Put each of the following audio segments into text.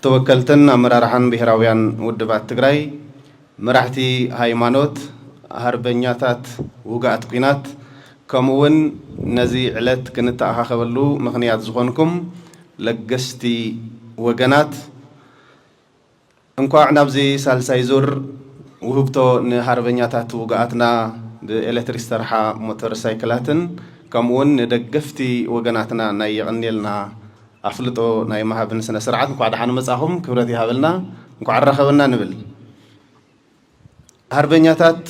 ተወከልትን ኣመራርሓን ብሄራውያን ውድባት ትግራይ፣ መራሕቲ ሃይማኖት፣ ሃርበኛታት ውግኣት ኲናት፣ ከምኡ እውን ነዚ ዕለት ክንተኣኻኸበሉ ምኽንያት ዝኾንኩም ለገስቲ ወገናት፣ እንኳዕ ናብዚ ሳልሳይ ዙር ውህብቶ ንሃርበኛታት ውግኣትና ብኤሌክትሪክ ዝተርሓ ሞተር ሳይክላትን ከምኡውን ንደገፍቲ ወገናትና ናይ የቐንየልና ኣፍልጦ ናይ ምሃብን ስነ ስርዓት እንኳዕ ደሓን መጻኹም። ክብረት ይሃበልና፣ እንኳዕ ኣራኸበና ንብል። ሃርበኛታት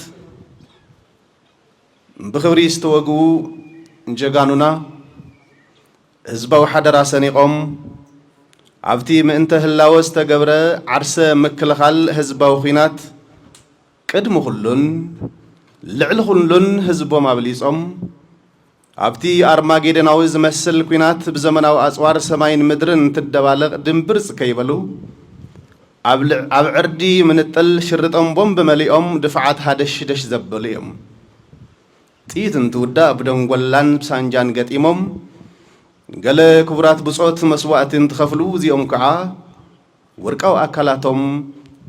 ብኽብሪ ዝተወግኡ ጀጋኑና ህዝባዊ ሓደራ ሰኒቖም ኣብቲ ምእንተ ህላወ ዝተገብረ ዓርሰ ምክልኻል ህዝባዊ ኲናት ቅድሚ ኩሉን ልዕሊ ኩሉን ህዝቦም ኣብሊጾም ኣብቲ ኣርማጌደናዊ ዝመስል ኲናት ብዘመናዊ ኣጽዋር ሰማይን ምድርን እንትደባለቕ ድምብርጽ ከይበሉ ኣብ ልዕ-፣ ኣብ ዕርዲ ምንጥል ሽርጦም ቦምብ መሊኦም ድፍዓት ሃደሽደሽ ዘበሉ እዮም። ጥይት እንትውዳእ ብደንጎላን ብሳንጃን ገጢሞም ገለ ክቡራት ብጾት መስዋእቲ እንትኸፍሉ እዚኦም ከዓ ወርቃዊ ኣካላቶም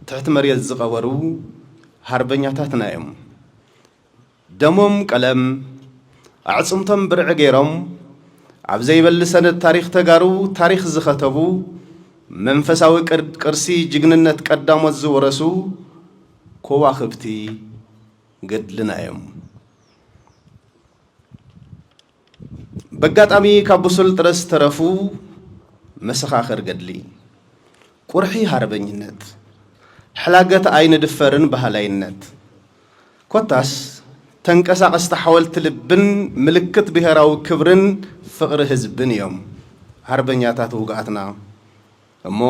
ትሕቲ መሬት ዝቐበሩ ሃርበኛታትና እዮም። ደሞም ቀለም ኣዕጽምቶም ብርዒ ገይሮም ኣብ ዘይበሊ ሰነድ ታሪኽ ተጋሩ ታሪኽ ዝኸተቡ መንፈሳዊ ቅር-፣ ቅርሲ ጅግንነት ቀዳሞት ዝወረሱ ኮዋኽብቲ ገድልና እዮም። በጋጣሚ ካብ ብሱል ጥረ ዝተረፉ መሰኻኽር ገድሊ፣ ቁርሒ ሃርበኝነት፣ ሕላገት ኣይንድፈርን በሃላይነት፣ ኮታስ ተንቀሳቐስቲ ሓወልቲ ልብን ምልክት ብሄራዊ ክብርን ፍቕሪ ህዝብን እዮም ሃርበኛታት ውግኣትና። እሞ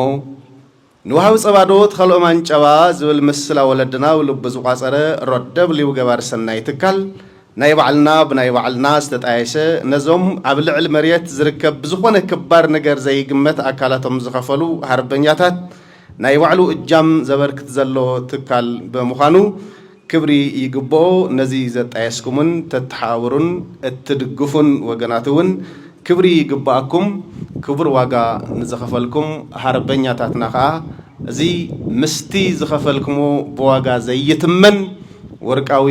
ንወሃቢ ጸባ ዶ ትኸልኦ ማንጨባ ዝብል ምስላ ወለድና ኣብ ልቡ ዝቋጸረ ሮደብሊው ገባር ሰናይ ትካል ናይ ባዕልና ብናይ ባዕልና ዝተጣየሰ ነዞም ኣብ ልዕሊ መሬት ዝርከብ ብዝኾነ ክባር ነገር ዘይግመት ኣካላቶም ዝኸፈሉ ሃርበኛታት ናይ ባዕሉ እጃም ዘበርክት ዘሎ ትካል ብምዃኑ ክብሪ ይግብኦ። ነዚ ዘጣየስኩምን ተተሓባብሩን እትድግፉን ወገናት እውን ክብሪ ይግብኣኩም። ክቡር ዋጋ ንዝኸፈልኩም ሃርበኛታትና ኸዓ እዚ ምስቲ ዝኸፈልኩሞ ብዋጋ ዘይትመን ወርቃዊ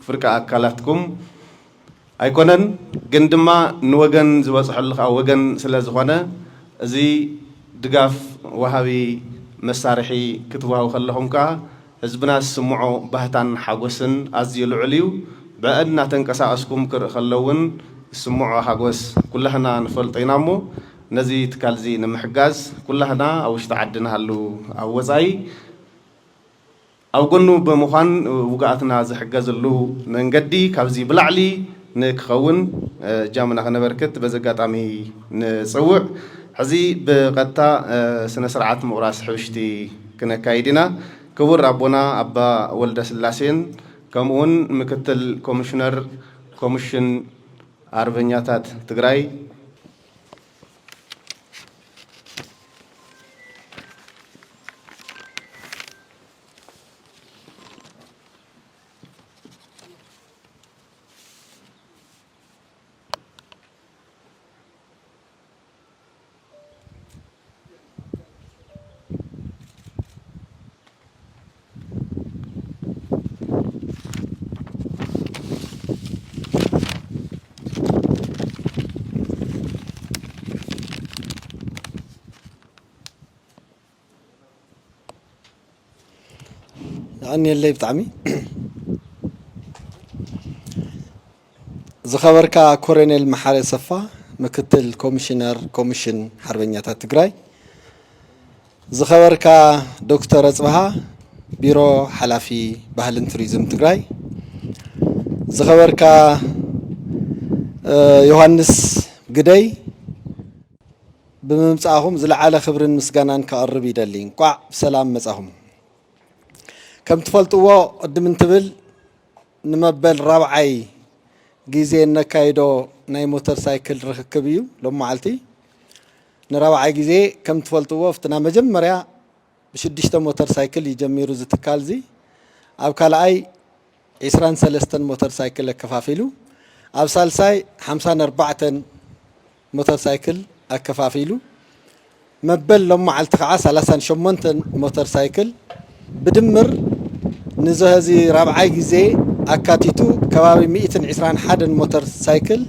ፍርቂ ኣካላትኩም ኣይኮነን፣ ግን ድማ ንወገን ዝበፅሐሉ ከዓ ወገን ስለ ዝኾነ፣ እዚ ድጋፍ ወሃቢ መሳርሒ ክትወሃቡ ከለኹም ከዓ ህዝብና ዝስምዖ ባህታን ሓጎስን ኣዝዩ ልዑል እዩ። ብዕድ እናተንቀሳቐስኩም ክርኢ ከሎ እውን ዝስምዖ ሓጎስ ኩላህና ንፈልጦ ኢና እሞ፣ ነዚ ትካል እዚ ንምሕጋዝ ኩላህና ኣብ ውሽጢ ዓዲ ንሃሉ ኣብ ወፃኢ ኣብ ጎኑ ብምዃን ውግኣትና ዝሕገዝሉ መንገዲ ካብዚ ብላዕሊ ንክኸውን እጃምና ክነበርክት በዚ ኣጋጣሚ ንጽውዕ። ሕዚ ብቐጥታ ስነ ስርዓት ምቑራስ ሕብሽቲ ክነካይድ ኢና። ክቡር ኣቦና ኣባ ወልደ ስላሴን ከምኡውን ምክትል ኮሚሽነር ኮሚሽን ኣርበኛታት ትግራይ የቐንየለይ ብጣዕሚ። ዝኸበርካ ኮሎኔል መሓሪ ኣሰፋ፣ ምክትል ኮሚሽነር ኮሚሽን ሓርበኛታት ትግራይ፣ ዝኸበርካ ዶክተር ኣፅብሃ፣ ቢሮ ሓላፊ ባህልን ቱሪዝም ትግራይ፣ ዝኸበርካ፣ እ፣ ዮሃንስ ግደይ፣ ብምምጻእኹም ዝለዓለ ክብርን ምስጋናን ከቕርብ ይደሊ። እንቋዕ ብሰላም መጻኹም። ከም ትፈልጥዎ፣ ቅድም እንትብል ንመበል ራብዓይ ግዜ እነካይዶ ናይ ሞተር ሳይክል ርኽክብ እዩ ሎሚ መዓልቲ። ንራብዓይ ግዜ ከም ትፈልጥዎ፣ ኣብቲ ናይ መጀመርያ ብሽዱሽተ ሞተር ሳይክል እዩ ጀሚሩ እዚ ትካል እዚ። ኣብ ካልኣይ ዒስራን ሰለስተን ሞተር ሳይክል ኣከፋፊሉ፣ ኣብ ሳልሳይ ሓምሳን ኣርባዕተን ሞተር ሳይክል ኣከፋፊሉ፣ መበል ሎም መዓልቲ ከዓ ሰላሳን ሸሞንተን ሞተር ሳይክል ብድምር ንዝኸዚ ራብዓይ ግዜ ኣካቲቱ ከባቢ ሚእትን ዕስራን ሓደን ሞተር ሳይክል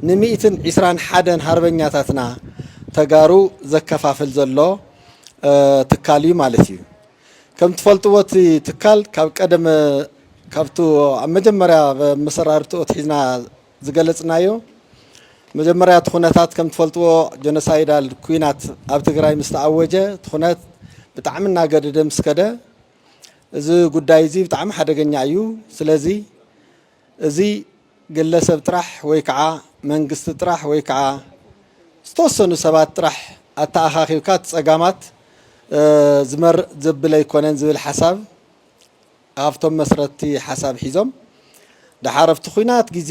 ንሚእትን ዕስራን ሓደን ሃርበኛታትና ተጋሩ ዘከፋፍል ዘሎ ትካል እዩ ማለት እዩ። ከም ትፈልጥዎ እቲ ትካል ካብ ቀደም ካብቱ ኣብ መጀመርያ መሰራርትኡ ኣትሒዝና ዝገለጽናዮ መጀመርያ እቲ ኩነታት ከም ትፈልጥዎ ጀኖሳይዳል ኩናት ኣብ ትግራይ ምስ ተኣወጀ እቲ ኩነት ብጣዕሚ እናገደደ ምስ ከደ እዚ ጉዳይ እዚ ብጣዕሚ ሓደገኛ እዩ። ስለዚ እዚ ግለሰብ ጥራሕ ወይ ከዓ መንግስቲ ጥራሕ ወይ ከዓ ዝተወሰኑ ሰባት ጥራሕ ኣተኣኻኺብካ እቲ ፀጋማት ዝመርእ ዘብል ኣይኮነን ዝብል ሓሳብ ካብቶም መስረትቲ ሓሳብ ሒዞም ደሓር ኣብቲ ኩናት ግዜ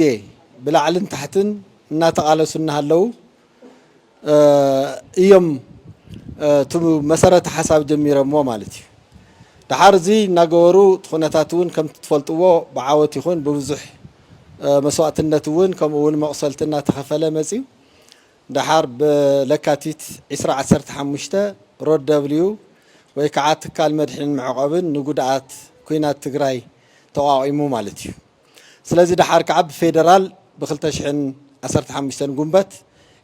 ብላዕልን ታሕትን እናተቓለሱ እናሃለዉ እዮም እቲ መሰረተ ሓሳብ ጀሚሮምዎ ማለት እዩ። ደሓር እዚ እናገበሩ እቲ ኩነታት እውን ከምቲ ትፈልጥዎ ብዓወት ይኹን ብብዙሕ መስዋእትነት እውን ከምኡ እውን መቑሰልቲ እናተኸፈለ መፅዩ። ደሓር ብለካቲት ዕስራ ዓሰርተ ሓሙሽተ ሮድ ደብልዩ ወይ ከዓ ትካል መድሕንን መዕቆብን ንጉድኣት ኩናት ትግራይ ተቋቒሙ ማለት እዩ። ስለዚ ደሓር ከዓ ብፌደራል ብ ክልተ ሽሕን ዓሰርተ ሓሙሽተን ጉንበት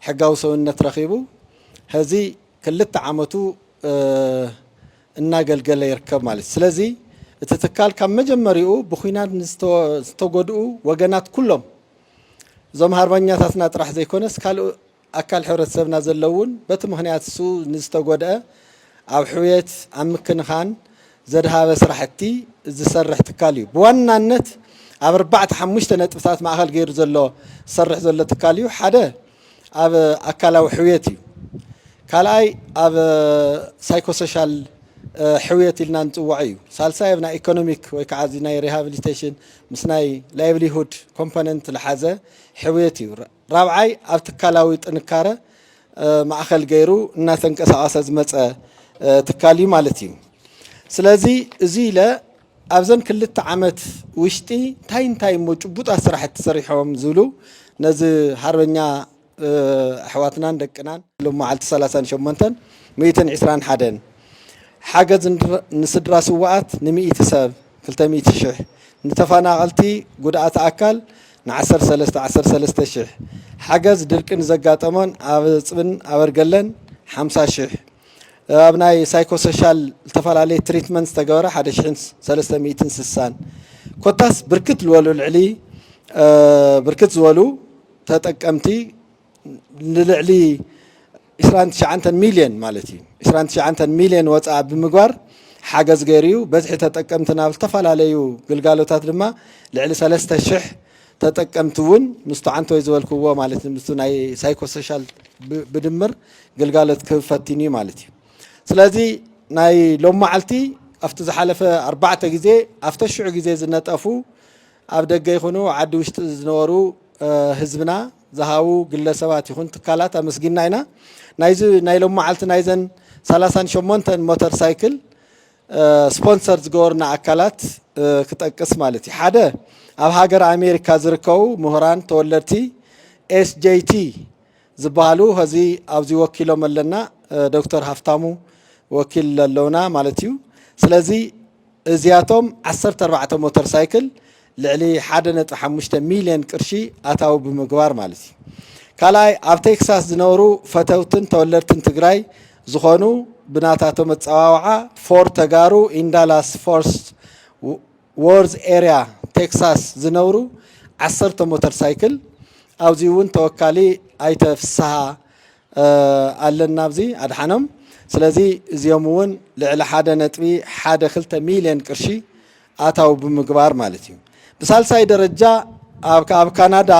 ሕጋዊ ሰውነት ረኺቡ ሕዚ ክልተ ዓመቱ እናገልገለ ይርከብ ማለት እዩ። ስለዚ እቲ ትካል ካብ መጀመሪኡ ብኩናት ዝተጎድኡ ወገናት ኩሎም እዞም ሃርበኛታትና ጥራሕ ዘይኮነስ ካልእ ኣካል ሕብረተሰብና ዘለውን በቲ ምኽንያት እሱ ንዝተጎድአ ኣብ ሕውየት ኣብ ምክንኻን ዘድሃበ ስራሕቲ ዝሰርሕ ትካል እዩ። ብዋናነት ኣብ ኣርባዕተ ሓሙሽተ ነጥብታት ማእኸል ገይሩ ዘሎ ዝሰርሕ ዘሎ ትካል እዩ። ሓደ ኣብ ኣካላዊ ሕውየት እዩ። ካልኣይ ኣብ ሳይኮሶሻል ሕውየት ኢልና ንፅውዖ እዩ። ሳልሳይ ኣብ ናይ ኢኮኖሚክ ወይ ከዓ እዚ ናይ ሪሃብሊቴሽን ምስ ናይ ላይቭሊሁድ ኮምፖነንት ዝሓዘ ሕውየት እዩ። ራብዓይ ኣብ ትካላዊ ጥንካረ ማእኸል ገይሩ እናተንቀሳቐሰ ዝመፀ ትካል እዩ ማለት እዩ። ስለዚ እዚ ኢለ ኣብዘን ክልተ ዓመት ውሽጢ እንታይ እንታይ እሞ ጭቡጣት ስራሕቲ ሰሪሖም ዝብሉ ነዚ ሃርበኛ ኣሕዋትናን ደቅናን ሎም መዓልቲ ሰላሳን ሸሞንተን ሚእትን ዕስራን ሓደን ሓገዝ ንስድራ ስዋኣት ንሚእቲ ሰብ ክልተ ሚእቲ ሽሕ ንተፈናቐልቲ ጉድኣት ኣካል ንዓሰርተ ሰለስተ ዓሰርተ ሰለስተ ሽሕ ሓገዝ ድርቂ ንዘጋጠሞን ኣብ ኣፅብን ኣበርገለን ሓምሳ ሽሕ ኣብ ናይ ሳይኮሶሻል ዝተፈላለየ ትሪትመንት ዝተገበረ ሓደ ሽሕን ሰለስተ ሚእትን ስሳን ኮታስ ብርክት ዝበሉ ልዕሊ ብርክት ዝበሉ ተጠቀምቲ ንልዕሊ ዕስራን ትሽዓተን ሚልዮን ማለት እዩ። ዕስራን ትሽዓተን ሚልዮን ወፃኢ ብምግባር ሓገዝ ገይሩ እዩ። በዝሒ ተጠቀምቲ ናብ ዝተፈላለዩ ግልጋሎታት ድማ ልዕሊ ሰለስተ ሽሕ ተጠቀምቲ እውን ምስቱ ዓንቶይ ዝበልክዎ ማለት ምስቱ ናይ ሳይኮሶሻል ብድምር ግልጋሎት ክህብ ፈቲኑ እዩ ማለት እዩ። ስለዚ ናይ ሎም መዓልቲ ኣብቲ ዝሓለፈ ኣርባዕተ ግዜ ኣብተ ሽዑ ግዜ ዝነጠፉ ኣብ ደገ ይኹኑ ዓዲ ውሽጢ ዝነበሩ ህዝብና ዝሃቡ ግለሰባት ይኹን ትካላት ኣመስጊንና ኢና። ናይዚ ናይ ሎም መዓልቲ ናይዘን ሰላሳን ሸሞንተን ሞተር ሳይክል ስፖንሰር ዝገበሩና ኣካላት ክጠቅስ ማለት እዩ። ሓደ ኣብ ሃገር ኣሜሪካ ዝርከቡ ምሁራን ተወለድቲ ኤስጄይቲ ዝበሃሉ ኸዚ ኣብዚ ወኪሎም ኣለና ዶክተር ሃፍታሙ ወኪል ኣለውና ማለት እዩ። ስለዚ እዚኣቶም ዓሰርተ ኣርባዕተ ሞተር ሳይክል ልዕሊ ሓደ ነጥቢ ሓሙሽተ ሚልዮን ቅርሺ ኣታዊ ብምግባር ማለት እዩ። ካልኣይ ኣብ ቴክሳስ ዝነብሩ ፈተውትን ተወለድትን ትግራይ ዝኾኑ ብናታቶም ኣፀዋውዓ ፎር ተጋሩ ኢንዳላስ ፎርት ወርዝ ኤርያ ቴክሳስ ዝነብሩ ዓሰርተ ሞተር ሳይክል ኣብዚ እውን ተወካሊ ኣይተ ፍስሃ ኣለና ኣብዚ ኣድሓኖም። ስለዚ እዚኦም እውን ልዕሊ ሓደ ነጥቢ ሓደ ክልተ ሚልዮን ቅርሺ ኣታዊ ብምግባር ማለት እዩ። ብሳልሳይ ደረጃ ኣብ ካናዳ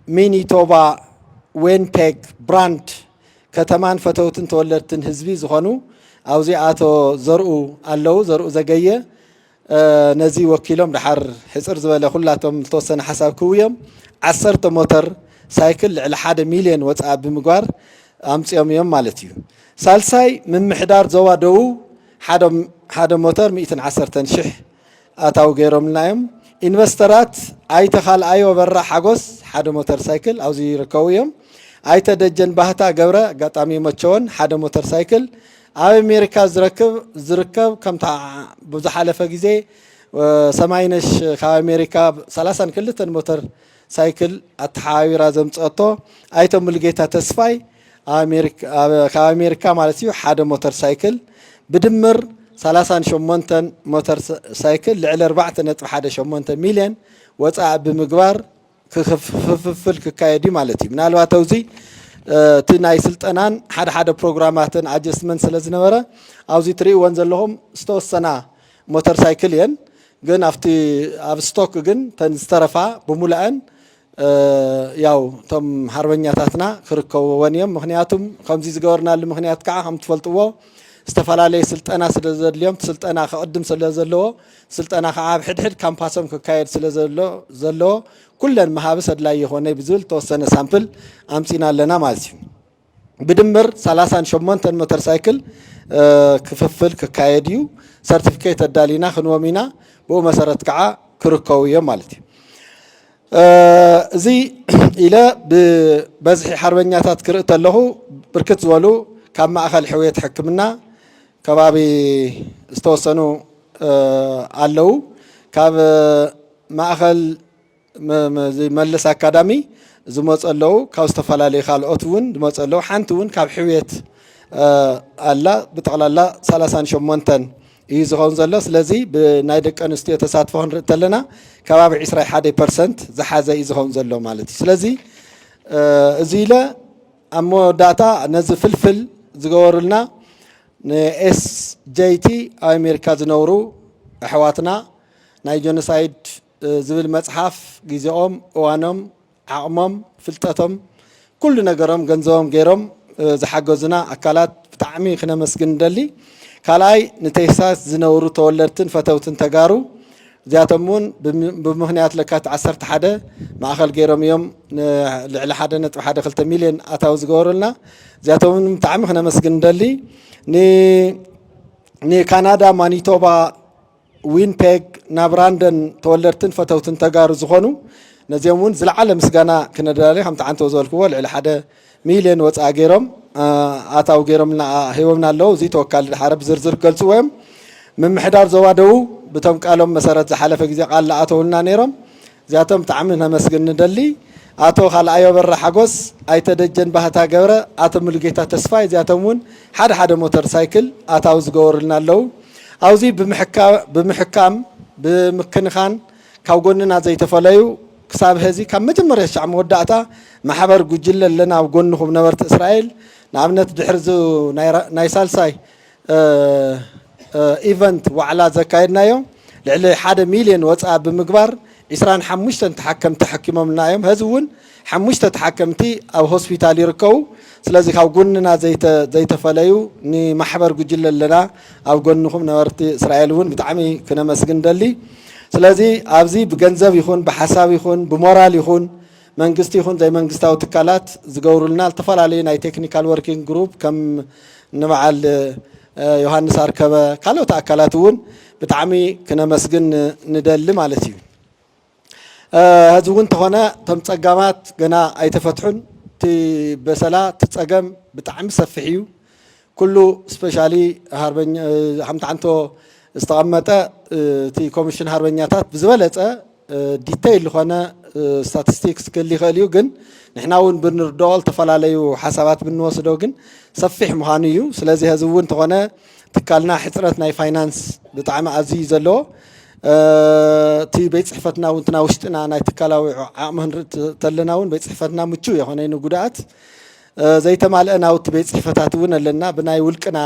ሚኒቶባ ዌንፔግ ብራንድ ከተማን ፈተውትን ተወለድትን ህዝቢ ዝኾኑ ኣብዚ ኣቶ ዘርኡ ኣለዉ፣ ዘርኡ ዘገየ ነዚ ወኪሎም ደሓር ሕፅር ዝበለ ኩላቶም ዝተወሰነ ሓሳብ ክህቡ እዮም። ዓሰርተ ሞተር ሳይክል ልዕሊ ሓደ ሚልዮን ወፃኢ ብምግባር ኣምፅኦም እዮም ማለት እዩ። ሳልሳይ ምምሕዳር ዞባ ደቡብ ሓደ ሞተር ሚእትን ዓሰርተን ሽሕ ኣታዊ ገይሮምልና እዮም። ኢንቨስተራት ኣይተ ካልኣዮ በራ ሓጎስ ሓደ ሞተር ሳይክል ኣብዚ ይርከቡ እዮም። ኣይተ ደጀን ባህታ ገብረ ኣጋጣሚ መቸወን ሓደ ሞተር ሳይክል ኣብ ኣሜሪካ ዝረክብ ዝርከብ ከምታ ብዝሓለፈ ግዜ ሰማይነሽ ካብ ኣሜሪካ ሰላሳን ክልተን ሞተር ሳይክል ኣተሓባቢራ ዘምፀቶ ኣይተ ሙሉጌታ ተስፋይ ካብ ኣሜሪካ ማለት እዩ ሓደ ሞተር ሳይክል ብድምር ሰላሳን ሸሞንተን ሞተር ሳይክል ልዕሊ ኣርባዕተ ነጥቢ ሓደ ሸሞንተ ሚልዮን ወፃኢ ብምግባር ክፍፍል ክካየድ እዩ ማለት እዩ። ምናልባት ኣብዚ እቲ ናይ ስልጠናን ሓደ ሓደ ፕሮግራማትን ኣጀስትመንት ስለ ዝነበረ ኣብዚ ትርእይወን ዘለኹም ዝተወሰና ሞተር ሳይክል እየን። ግን ኣብቲ ኣብ ስቶክ ግን ተን ዝተረፋ ብሙላአን ያው እቶም ሓርበኛታትና ክርከብወን እዮም። ምክንያቱም ከምዚ ዝገበርናሉ ምክንያት ከዓ ከም ትፈልጥዎ ዝተፈላለየ ስልጠና ስለ ዘድልዮም ስልጠና ክቕድም ስለ ዘለዎ ስልጠና ከዓ ኣብ ሕድሕድ ካምፓሶም ክካየድ ስለ ዘለዎ ኩለን መሃብስ ኣድላይ ይኾነ ብዝብል ተወሰነ ሳምፕል ኣምፂና ኣለና ማለት እዩ። ብድምር ሰላሳን ሸሞንተን ሞተር ሳይክል ክፍፍል ክካየድ እዩ። ሰርቲፊኬት ኣዳሊና ክንዎም ኢና። ብኡ መሰረት ከዓ ክርከቡ እዮም ማለት እዩ። እዚ ኢለ ብበዝሒ ሓርበኛታት ክርኢ ተለኹ ብርክት ዝበሉ ካብ ማእኸል ሕውየት ሕክምና ከባቢ ዝተወሰኑ ኣለዉ። ካብ ማእኸል መለስ ኣካዳሚ ዝመፁ ኣለዉ። ካብ ዝተፈላለዩ ካልኦት እውን ዝመፁ ኣለዉ። ሓንቲ እውን ካብ ሕውየት ኣላ። ብጠቕላላ ሰላሳን ሸሞንተን እዩ ዝኸውን ዘሎ። ስለዚ ብናይ ደቂ ኣንስትዮ ተሳትፎ ክንርኢ ተለና ከባቢ ዕስራ ሓደ ፐርሰንት ዝሓዘ እዩ ዝኸውን ዘሎ ማለት እዩ። ስለዚ እዚ ኢለ ኣብ መወዳእታ ነዚ ፍልፍል ዝገበሩልና ንኤስጄይቲ ኣብ ኣሜሪካ ዝነብሩ ኣሕዋትና ናይ ጀኖሳይድ ዝብል መፅሓፍ ግዜኦም እዋኖም ዓቕሞም ፍልጠቶም ኩሉ ነገሮም ገንዘቦም ገይሮም ዝሓገዙና ኣካላት ብጣዕሚ ክነመስግን ንደሊ። ካልኣይ ንቴክሳስ ዝነብሩ ተወለድትን ፈተውትን ተጋሩ እዚኣቶም እውን ብምክንያት ለካቲት ዓሰርተ ሓደ ማእኸል ገይሮም እዮም ልዕሊ ሓደ ነጥቢ ሓደ ክልተ ሚልዮን ኣታዊ ዝገበሩልና። እዚኣቶም እውን ብጣዕሚ ክነመስግን ንደሊ። ንካናዳ ማኒቶባ ዊንፔግ ናብ ራንደን ተወለድትን ፈተውትን ተጋሩ ዝኾኑ ነዚኦም እውን ዝለዓለ ምስጋና ክነዳሊ ከምቲ ዓንተው ዝበልክዎ ልዕሊ ሓደ ሚልዮን ወፃኢ ገይሮም ኣታዊ ገይሮም ሂቦምና ኣለዉ። እዚ ተወካሊ ድሓረ ብዝርዝር ክገልፅዎ እዮም። ምምሕዳር ዞባ ደቡብ ብቶም ቃሎም መሰረት ዝሓለፈ ግዜ ቃል ለኣተውልና ነይሮም። እዚኣቶም ብጣዕሚ ነመስግን ንደሊ። ኣቶ ካልኣዮ በራ ሓጎስ፣ ኣይተ ደጀን ባህታ ገብረ፣ ኣቶ ሙሉጌታ ተስፋይ እዚኣቶም እውን ሓደ ሓደ ሞተር ሳይክል ኣታዊ ዝገበሩልና ኣለዉ። ኣብዚ ብምሕካም ብምክንኻን ካብ ጎንና ዘይተፈለዩ ክሳብ ሀዚ ካብ መጀመርያ ሻዕ መወዳእታ ማሕበር ጉጅለ ኣለና ኣብ ጎንኹም ነበርቲ እስራኤል። ንኣብነት ድሕሪ ናይ ሳልሳይ ኢቨንት ዋዕላ ዘካየድናዮ ልዕሊ ሓደ ሚልዮን ወፃ ብምግባር ዒስራን ሓሙሽተን ተሓከምቲ ተሓኪሞምልና እዮም። ሀዚ እውን ሓሙሽተ ተሓከምቲ ኣብ ሆስፒታል ይርከቡ። ስለዚ ካብ ጎንና ዘይተፈለዩ ንማሕበር ጉጅለ ኣለና ኣብ ጎንኹም ነበርቲ እስራኤል እውን ብጣዕሚ ክነመስግን ደሊ። ስለዚ ኣብዚ ብገንዘብ ይኹን ብሓሳብ ይኹን ብሞራል ይኹን መንግስቲ ይኹን ዘይመንግስታዊ ትካላት ዝገብሩልና ዝተፈላለዩ ናይ ቴክኒካል ወርኪንግ ግሩፕ ከም ንበዓል ዮሃንስ ኣርከበ ካልኦት ኣካላት እውን ብጣዕሚ ክነመስግን ንደሊ ማለት እዩ። ሕዚ እውን ተኾነ እቶም ፀጋማት ገና ኣይተፈትሑን። እቲ በሰላ እቲ ፀገም ብጣዕሚ ሰፊሕ እዩ። ኩሉ ስፔሻሊ ሓምቲ ዓንቶ ዝተቐመጠ እቲ ኮሚሽን ሃርበኛታት ብዝበለፀ ዲተይል ዝኾነ ስታቲስቲክስ ክህል ይኽእል እዩ። ግን ንሕና እውን ብንርድኦ ዝተፈላለዩ ሓሳባት ብንወስዶ ግን ሰፊሕ ምዃኑ እዩ። ስለዚ ሕዚ እውን ተኾነ ትካልና ሕፅረት ናይ ፋይናንስ ብጣዕሚ ኣዝዩ እዩ ዘለዎ። እቲ ቤት ፅሕፈትና እውን ትና ውሽጥና ናይ ትካላዊ ዓቕሚ ክንርኢ ተለና እውን ቤት ፅሕፈትና ምቹ የኾነ ንጉድኣት ዘይተማልአ ናውቲ ቤት ፅሕፈታት እውን ኣለና። ብናይ ውልቅና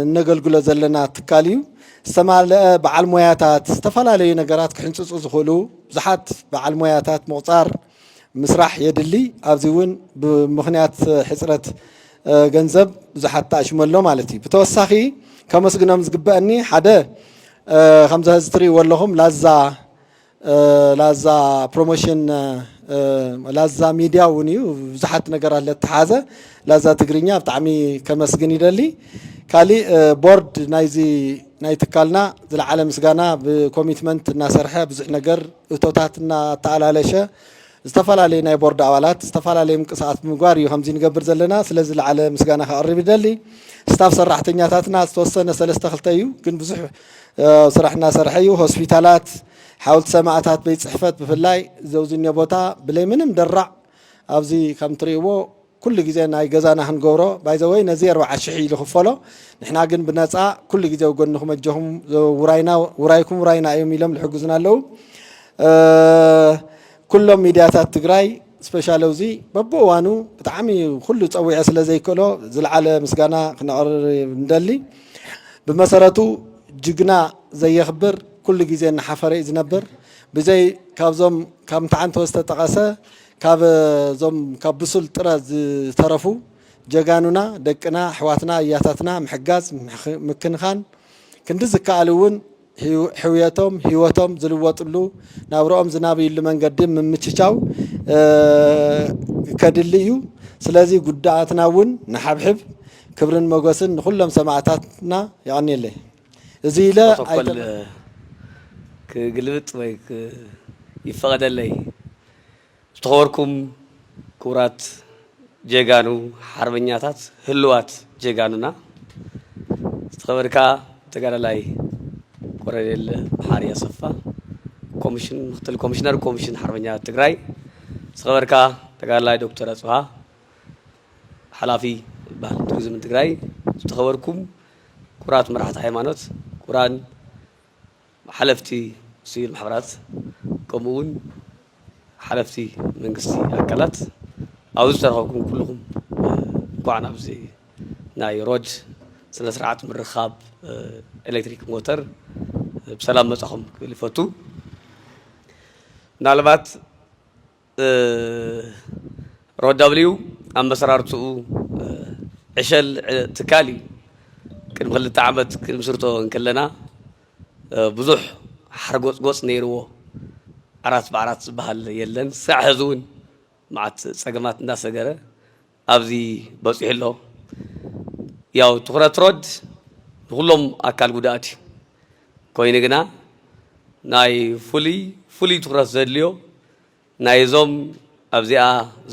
እነገልግሎ ዘለና ትካል እዩ። ዝተማልአ በዓል ሞያታት ዝተፈላለዩ ነገራት ክሕንፅፁ ዝኽእሉ ብዙሓት በዓል ሞያታት ምቑፃር ምስራሕ የድሊ። ኣብዚ እውን ብምኽንያት ሕፅረት ገንዘብ ብዙሓት ተኣሽሙ ኣሎ ማለት እዩ። ብተወሳኺ ከመስግኖም ዝግበአኒ ሓደ ከምዚ ሕዚ ትርእይዎ ኣለኹም ላዛ ላዛ ፕሮሞሽን ላዛ ሚድያ እውን እዩ ብዙሓት ነገራት ለተሓዘ ላዛ ትግርኛ ብጣዕሚ ከመስግን ይደሊ። ካሊእ ቦርድ ናይዚ ናይ ትካልና ዝለዓለ ምስጋና ብኮሚትመንት እናሰርሐ ብዙሕ ነገር እቶታት እናተኣላለሸ ዝተፈላለዩ ናይ ቦርድ ኣባላት ዝተፈላለዩ ምንቅስቃሳት ብምግባር እዩ ከምዚ ንገብር ዘለና። ስለዚ ዝለዓለ ምስጋና ከቕርብ ይደሊ። ስታፍ ሰራሕተኛታትና ዝተወሰነ ሰለስተ ክልተ እዩ፣ ግን ብዙሕ ስራሕ እናሰርሐ እዩ። ሆስፒታላት፣ ሓወልቲ ሰማእታት፣ ቤት ፅሕፈት ብፍላይ ዘውዝኛ ቦታ ብለይ ምንም ደራዕ ኣብዚ ከም ትርእይዎ ኩሉ ግዜ ናይ ገዛና ክንገብሮ ባይዘወይ ነዚ ኣርባዓ ሽሕ ኢሉ ክፈሎ። ንሕና ግን ብነፃ ኩሉ ግዜ ጎንኹም ኣጆኹም፣ ውራይና ውራይኩም ውራይና እዮም ኢሎም ዝሕግዙና ኣለዉ። ኩሎም ሚድያታት ትግራይ ስፔሻል እዚ በብእዋኑ ብጣዕሚ ኩሉ ፀዊዐ ስለ ዘይክእሎ ዝለዓለ ምስጋና ክነቕርብ እንደሊ። ብመሰረቱ ጅግና ዘየኽብር ኩሉ ግዜ እናሓፈረ እዩ ዝነብር። ብዘይ ካብዞም ካብ ምትዓንቶ ዝተጠቐሰ ካብ ዞም ካብ ብሱል ጥረ ዝተረፉ ጀጋኑና ደቅና ኣሕዋትና እያታትና ምሕጋዝ ምክንኻን ክንዲ ዝከኣል እውን ሕውየቶም ህይወቶም ዝልወጥሉ ናብርኦም ዝናብይሉ መንገዲ ምምችቻው ከድሊ እዩ። ስለዚ ጉዳኣትና እውን ንሓብሕብ። ክብርን መጎስን ንኩሎም ሰማእታትና። የቐንየለይ። እዚ ኢለ ፕሮቶኮል ክግልብጥ ወይ ይፈቐደለይ። ዝተኸበርኩም ክቡራት ጀጋኑ ሓርበኛታት ህልዋት ጀጋኑና ዝተኸበርካ ተጋዳላይ ኮረኔል መሓሪ ኣሰፋ ኮሚሽን ምክትል ኮሚሽነር ኮሚሽን ሓርበኛ ትግራይ ዝተኸበርካ ተጋዳላይ ዶክተር ኣፅብሃ ሓላፊ ባህልን ቱሪዝምን ትግራይ ዝተኸበርኩም ክቡራት መራሕቲ ሃይማኖት ክቡራን ሓለፍቲ ሲቪል ማሕበራት ከምኡ እውን ሓለፍቲ መንግስቲ ኣካላት ኣብዚ ዝተረኸብኩም ኩልኹም እንኳዕ ናብዚ ናይ ሮድ ስነ ስርዓት ምርኻብ ኤሌክትሪክ ሞተር ብሰላም መጻኹም ክብል ይፈቱ። ምናልባት ሮዳብሊው ኣመሰራርትኡ ዕሸል ትካል እዩ። ቅድሚ ክልተ ዓመት ክንምስርቶ እንከለና ብዙሕ ሓርጎፅጎፅ ነይርዎ። ኣራት ብኣራት ዝበሃል የለን። ሳዕ ሕዚ እውን መዓት ፀገማት እንዳሰገረ ኣብዚ በፂሑ ኣሎ። ያው ትኹረት ሮድ ንኩሎም ኣካል ጉዳኣት እዩ። ኮይኑ ግና ናይ ፍሉይ ፍሉይ ትኹረት ዘድልዮ ናይዞም ኣብዚኣ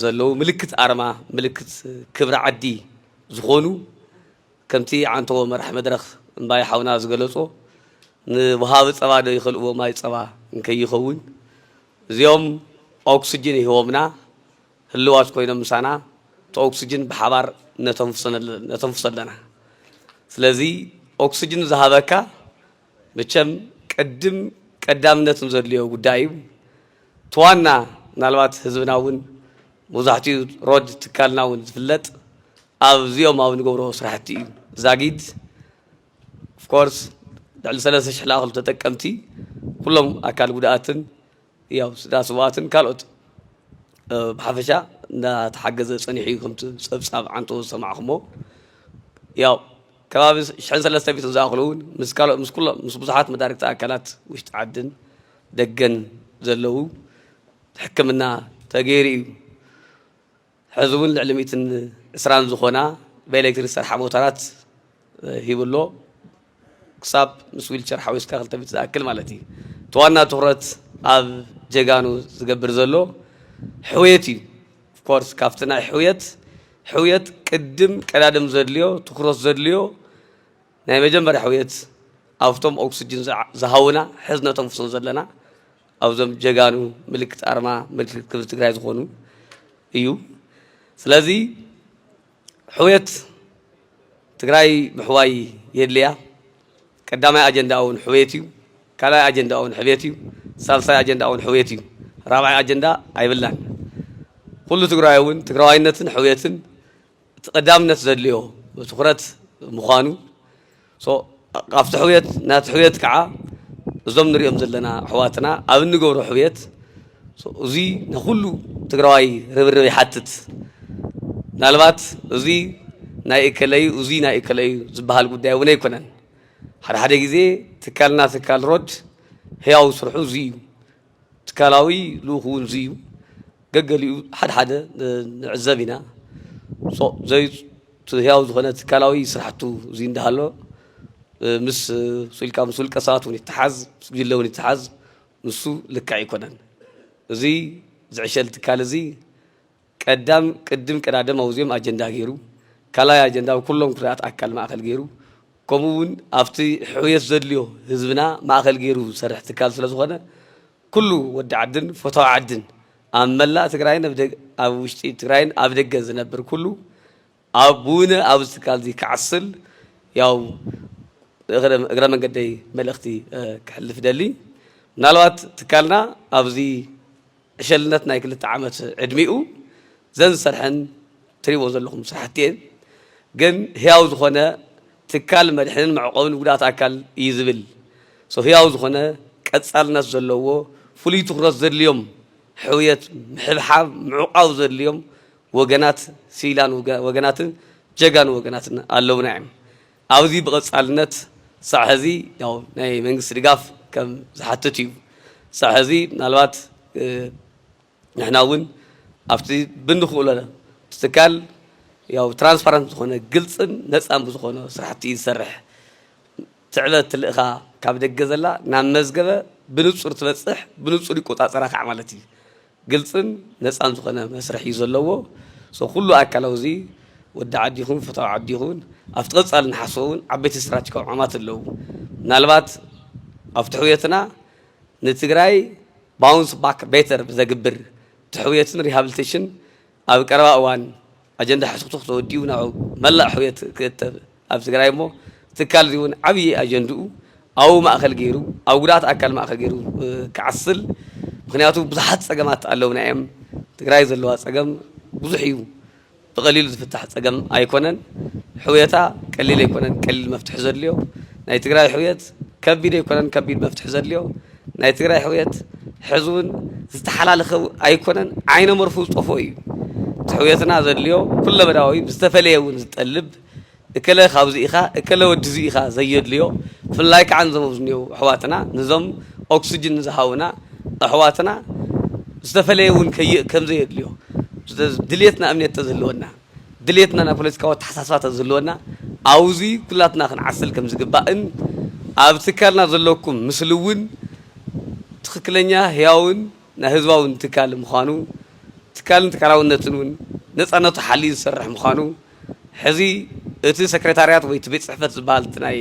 ዘለዉ ምልክት ኣርማ ምልክት ክብሪ ዓዲ ዝኾኑ ከምቲ ዓንተዎ መራሕ መድረኽ እምባይ ሓውና ዝገለጾ ንወሃቢ ጸባ ዶ ይኸልእዎ ማይ ጸባ እንከይኸውን እዚኦም ኦክስጅን ይህቦምና ህልዋት ኮይኖም ምሳና እቲ ኦክስጅን ብሓባር ነተንፍሶ ኣለና። ስለዚ ኦክስጅን ዝሃበካ መቸም ቅድም ቀዳምነትን ዘድልዮ ጉዳይ እዩ። እቲ ዋና ምናልባት ህዝብና እውን መብዛሕትኡ ሮድ ትካልና እውን ዝፍለጥ ኣብዚኦም ኣብ ንገብሮ ስራሕቲ እዩ። ዛጊድ ኦፍኮርስ ልዕሊ ሰለስተ ሽሕ ለኣኽሉ ተጠቀምቲ ኩሎም ኣካል ጉድኣትን ያው ስዳ ስዋትን ካልኦት ብሓፈሻ እንዳተሓገዘ ፀኒሑ እዩ። ከምቲ ፀብፃብ ዓንቶ ዝሰማዕኹሞ ያው ከባቢ ሽሕን ሰለስተ ሚእትን ዝኣኽሉ እውን ምስ ካልኦት ምስ ኩሎም ምስ ብዙሓት መዳርግቲ ኣካላት ውሽጢ ዓድን ደገን ዘለዉ ሕክምና ተገይሩ እዩ። ሕዚ እውን ልዕሊ ሚእትን ዕስራን ዝኾና ብኤሌክትሪክ ዝሰርሓ ሞተራት ሂቡ ኣሎ። ክሳብ ምስ ዊልቸር ሓዊስካ ክልተ ሚእቲ ዝኣክል ማለት እዩ። እቲ ዋና ትኹረት ኣብ ጀጋኑ ዝገብር ዘሎ ሕውየት እዩ። ኦፍኮርስ ካብቲ ናይ ሕውየት ሕውየት ቅድም ቀዳድም ዘድልዮ ትኹረት ዘድልዮ ናይ መጀመርያ ሕውየት ኣብቶም ኦክስጅን ዝሃውና ሕዝ ነተንፍሶም ዘለና ኣብዞም ጀጋኑ ምልክት ኣርማ ምልክት ክብሪ ትግራይ ዝኾኑ እዩ። ስለዚ ሕውየት ትግራይ ምሕዋይ የድልያ። ቀዳማይ ኣጀንዳ እውን ሕውየት እዩ። ካልኣይ ኣጀንዳ እውን ሕውየት እዩ። ሳልሳይ ኣጀንዳ እውን ሕውየት እዩ። ራብዓይ ኣጀንዳ ኣይብላን። ኩሉ ትግራይ እውን ትግራዋይነትን ሕውየትን እቲ ቀዳምነት ዘድልዮ ትኹረት ምዃኑ ኣብቲ ሕውየት ናቲ ሕውየት ከዓ እዞም ንሪኦም ዘለና ኣሕዋትና ኣብ እንገብሮ ሕውየት እዚ ንኩሉ ትግራዋይ ርብርብ ይሓትት። ምናልባት እዚ ናይ እከለዩ እዚ ናይ እከለዩ ዝበሃል ጉዳይ እውን ኣይኮነን። ሓደ ሓደ ግዜ ትካልና ትካል ሮድ ህያው ስርሑ እዚ እዩ። ትካላዊ ልኡኽ እውን እዚ እዩ። ገገሊኡ ሓደ ሓደ ንዕዘብ ኢና። ዘይ ህያው ዝኾነ ትካላዊ ስራሕቱ እዚ እንዳሃሎ ምስ ኢልካ ምስ ውልቀ ሰባት እውን ይተሓዝ፣ ምስ ጉጅለ እውን ይተሓዝ፣ ንሱ ልክዕ ኣይኮነን። እዚ ዝዕሸል ትካል እዚ ቀዳም ቅድም ቀዳደም ኣብዚኦም ኣጀንዳ ገይሩ፣ ካልኣይ ኣጀንዳ ኣብ ኩሎም ክልላት ኣካል ማእከል ገይሩ፣ ከምኡ እውን ኣብቲ ሕውየት ዘድልዮ ህዝብና ማእከል ገይሩ ዝሰርሕ ትካል ስለ ዝኾነ፣ ኩሉ ወዲ ዓድን ፈታዊ ዓድን ኣብ መላእ ትግራይን ኣብ ደግ-፣ ኣብ ውሽጢ ትግራይን ኣብ ደገ ዝነብር ኩሉ ኣብ ውነ ኣብዚ ትካል እዚ ክዓስል ያው እግረ፣ እግረ መንገደይ መልእኽቲ፣ እ፣ ክሕልፍ ደሊ። ምናልባት ትካልና ኣብዚ ዕሸልነት ናይ ክልተ ዓመት ዕድሚኡ ዘን ዝሰርሐን ትሪእዎ ዘለኹም ስራሕቲ እየን። ግን ህያው ዝኾነ ትካል መድሕንን መዕቆብን ጉዳት ኣካል እዩ ዝብል። So ህያው ዝኾነ ቀጻልነት ዘለዎ ፍሉይ ትኹረት ዘድልዮም ሕውየት ምሕብሓብ ምዕቋብ ዘድልዮም ወገናት ሲቪላን ወገ-፣ ወገናትን ጀጋኑ ወገናትን ኣለውና እዮም። ኣብዚ ብቐጻልነት ሳዕ ሕዚ ያው ናይ መንግስቲ ድጋፍ ከም ዝሓትት እዩ። ሳዕ ሕዚ ምናልባት፣ እ፣ ንሕና እውን ኣብቲ ብንኽእሎ ትካል ያው ትራንስፓረንት ዝኾነ ግልጽን ነጻን ብዝኾነ ስራሕቲ እዩ ዝሰርሕ። ትዕበት ትልእኻ ካብ ደገ ዘላ ናብ መዝገበ ብንጹር ትበጽሕ፣ ብንጹር ይቆጻጸራ ከዓ ማለት እዩ። ግልጽን ነጻን ዝኾነ መስርሕ እዩ ዘለዎ። So ኩሉ ኣካላዊ እዚ ወዲ ዓዲ ይኹን ፈታዊ ዓዲ ይኹን ኣብቲ ቀጻሊ ንሓስቦ እውን ዓበይቲ ስትራቴጂካዊ ዕማማት ኣለዉ። ምናልባት ኣብቲ ሕውየትና ንትግራይ ባውንስ ባክ ቤተር ዘግብር እቲ ሕውየትን ሪሃብሊቴሽን ኣብ ቀረባ እዋን ኣጀንዳ ሕትኽቱኽ ተወዲኡ ናብ መላእ ሕውየት ክእተብ ኣብ ትግራይ እሞ ትካል እዚ እውን ዓብዪ ኣጀንድኡ ኣብኡ ማእከል ገይሩ ኣብ ጉዳት ኣካል ማእከል ገይሩ፣ እ፣ ክዓስል። ምኽንያቱ ብዙሓት ጸገማት ኣለውና እዮም። ትግራይ ዘለዋ ጸገም ብዙሕ እዩ። ብቐሊሉ ዝፍታሕ ጸገም ኣይኮነን። ሕውየታ ቀሊል ኣይኮነን፣ ቀሊል መፍትሒ ዘድልዮ። ናይ ትግራይ ሕውየት ከቢድ ኣይኮነን፣ ከቢድ መፍትሒ ዘድልዮ። ናይ ትግራይ ሕውየት ሕዚ እውን ዝተሓላለኸ ኣይኮነን፣ ዓይነ መርፉ ዝጠፍኦ እዩ። እቲ ሕውየትና ዘድልዮ ኩለመዳያዊ ብዝተፈለየ እውን ዝጠልብ እከለ ካብዚ ኢኻ፣ እከለ ወድዚ ኢኻ ዘየድልዮ፣ ብፍላይ ከዓ ንዞም ኣብዚ እኒአው ኣሕዋትና፣ ንዞም ኦክስጅን ንዝሃቡና ኣሕዋትና ዝተፈለየ እውን ከይ-፣ ከም ዘየድልዮ፣ ድልየትና እምነት ተዝህልወና፣ ድልየትና ናይ ፖለቲካዊ ኣተሓሳስባ ተዝህልወና፣ ኣብዚ ኩላትና ክንዓስል ከም ዝግባእን ኣብ ትካልና ዘለኩም ምስሊ እውን ትኽክለኛ ህያውን ናይ ህዝባውን ትካል ምዃኑ፣ ትካልን ትካላውነትን እውን ነፃነቱ ሓልዩ ዝሰርሕ ምዃኑ፣ ሕዚ እቲ ሰክሬታርያት ወይ እቲ ቤት ጽሕፈት ዝበሃል እቲ ናይ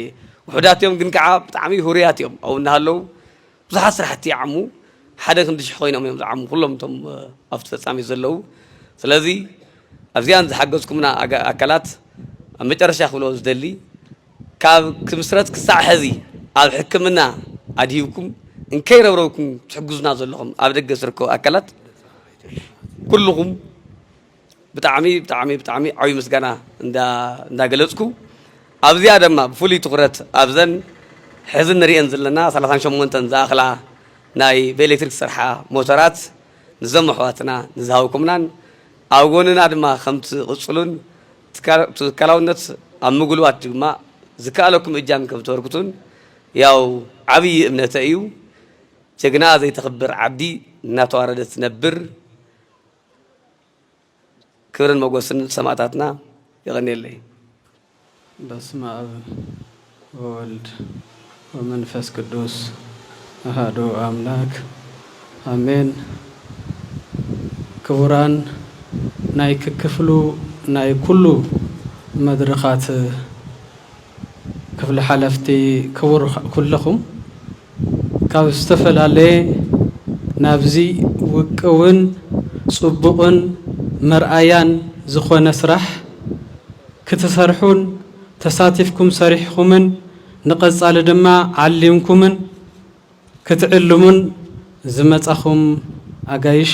ውሑዳት እዮም፣ ግን ከዓ ብጣዕሚ ህሩያት እዮም። ኣብኡ እናሃለዉ ብዙሓት ስራሕቲ ይዓሙ። ሓደ ክንዲ ሽሕ ኮይኖም እዮም ዝዓሙ፣ ኩሎም እቶም፣ እ፣ ኣብቲ ፈጻሚ ዘለዉ። ስለዚ ኣብዚኣን ዝሓገዝኩምና ኣጋ-፣ ኣካላት ኣብ መጨረሻ ክብሎ ዝደሊ፣ ካብ ክምስረት ክሳዕ ሕዚ ኣብ ሕክምና ኣድሂብኩም እንከይረብረብኩም ትሕግዙና ዘለኹም ኣብ ደገ ዝርከቡ ኣካላት ኩልኹም ብጣዕሚ፣ ብጣዕሚ፣ ብጣዕሚ ዓብዪ ምስጋና እንዳ-፣ እንዳገለጽኩ፣ ኣብዚኣ ድማ ብፍሉይ ትኹረት ኣብዘን ሕዚ ንሪኤን ዘለና ሰላሳን ሸሞንተን ዝኣኽላ ናይ ብኤሌክትሪክ ዝሰርሓ ሞተራት ንዞም ኣሕዋትና ንዝሃብኩምናን ኣብ ጎንና ድማ ከም ትቕጽሉን ትካ-፣ ትካላውነት ኣብ ምጉልባት ድማ ዝከኣለኩም እጃም ከም ተበርክቱን ያው ዓብዪ እምነተ እዩ። ጀግና ዘይተኽብር ዓዲ እናተዋረደት ትነብር። ክብርን ሞገስን ሰማእታትና። የቐንየለይ። በስመ አብ ወወልድ ወመንፈስ ቅዱስ አሐዱ አምላክ አሜን። ክቡራን ናይ ክክፍሉ ናይ ኩሉ መድረኻት ክፍሊ ሓለፍቲ፣ ክቡር ኩለኹም፣ ካብ ዝተፈላለየ ናብዚ ውቅውን ጽቡቕን መርኣያን ዝኾነ ስራሕ ክትሰርሑን ተሳቲፍኩም ሰሪሕኩምን ንቐጻሊ ድማ ዓሊምኩምን ክትዕልሙን ዝመጻኹም ኣጋይሽ፣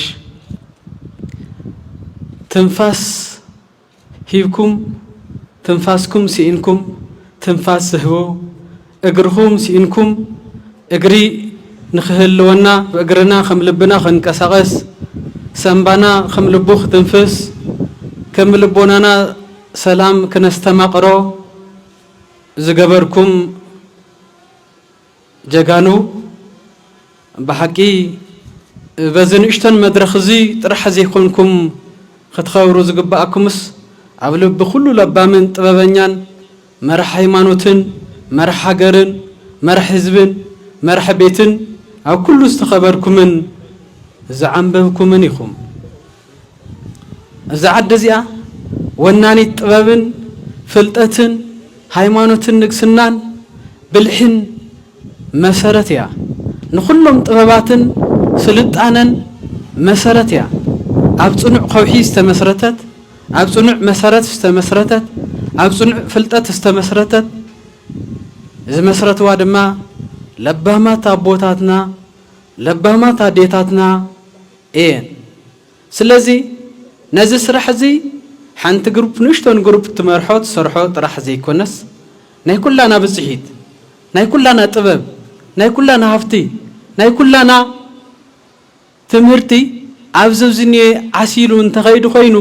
ትንፋስ ሂብኩም፣ ትንፋስኩም ስኢንኩም፣ ትንፋስ ስህቡ፣ እግርኹም ስኢንኩም፣ እግሪ ንኽህልወና፣ ብእግርና ከም ልብና ክንቀሳቐስ፣ ሰምባና ከም ልቡ ክትንፍስ፣ ከም ልቦናና ሰላም ክነስተማቕሮ ዝገበርኩም ጀጋኑ፣ ብሓቂ በዚ ንእሽቶን መድረኽ እዚ ጥራሕ ዘይኮንኩም ክትኸብሩ ዝግብኣኩምስ፣ ኣብ ልቢ ኩሉ ለባምን ጥበበኛን መራሕ ሃይማኖትን መራሕ ሃገርን መራሕ ህዝብን መራሕ ቤትን ኣብ ኩሉ ዝተኸበርኩምን ዝዓንበብኩምን ኢኹም። እዛ ዓዲ እዚኣ ወናኒት ጥበብን ፍልጠትን ሃይማኖትን ንግስናን ብልሕን መሰረት እያ። ንኹሎም ጥበባትን ስልጣነን መሰረት እያ። ኣብ ጽኑዕ ከውሒ ዝተመስረተት፣ ኣብ ጽኑዕ መሰረት ዝተመስረተት፣ ኣብ ጽኑዕ ፍልጠት ዝተመስረተት፣ ዝመስረትዋ ድማ ለባማት ኣቦታትና፣ ለባማት ኣዴታትና እየን። ስለዚ ነዚ ስራሕ እዚ ሓንቲ ግሩፕ፣ ንእሽቶን ግሩፕ ትመርሖ ትሰርሖ ጥራሕ ዘይኮነስ፣ ናይ ኩላና ብጽሒት፣ ናይ ኩላና ጥበብ፣ ናይ ኩላና ሃፍቲ፣ ናይ ኩላና ትምህርቲ ኣብዚ ኣብዚ እኒኤ ዓሲሉ እንተኸይዱ ኮይኑ፣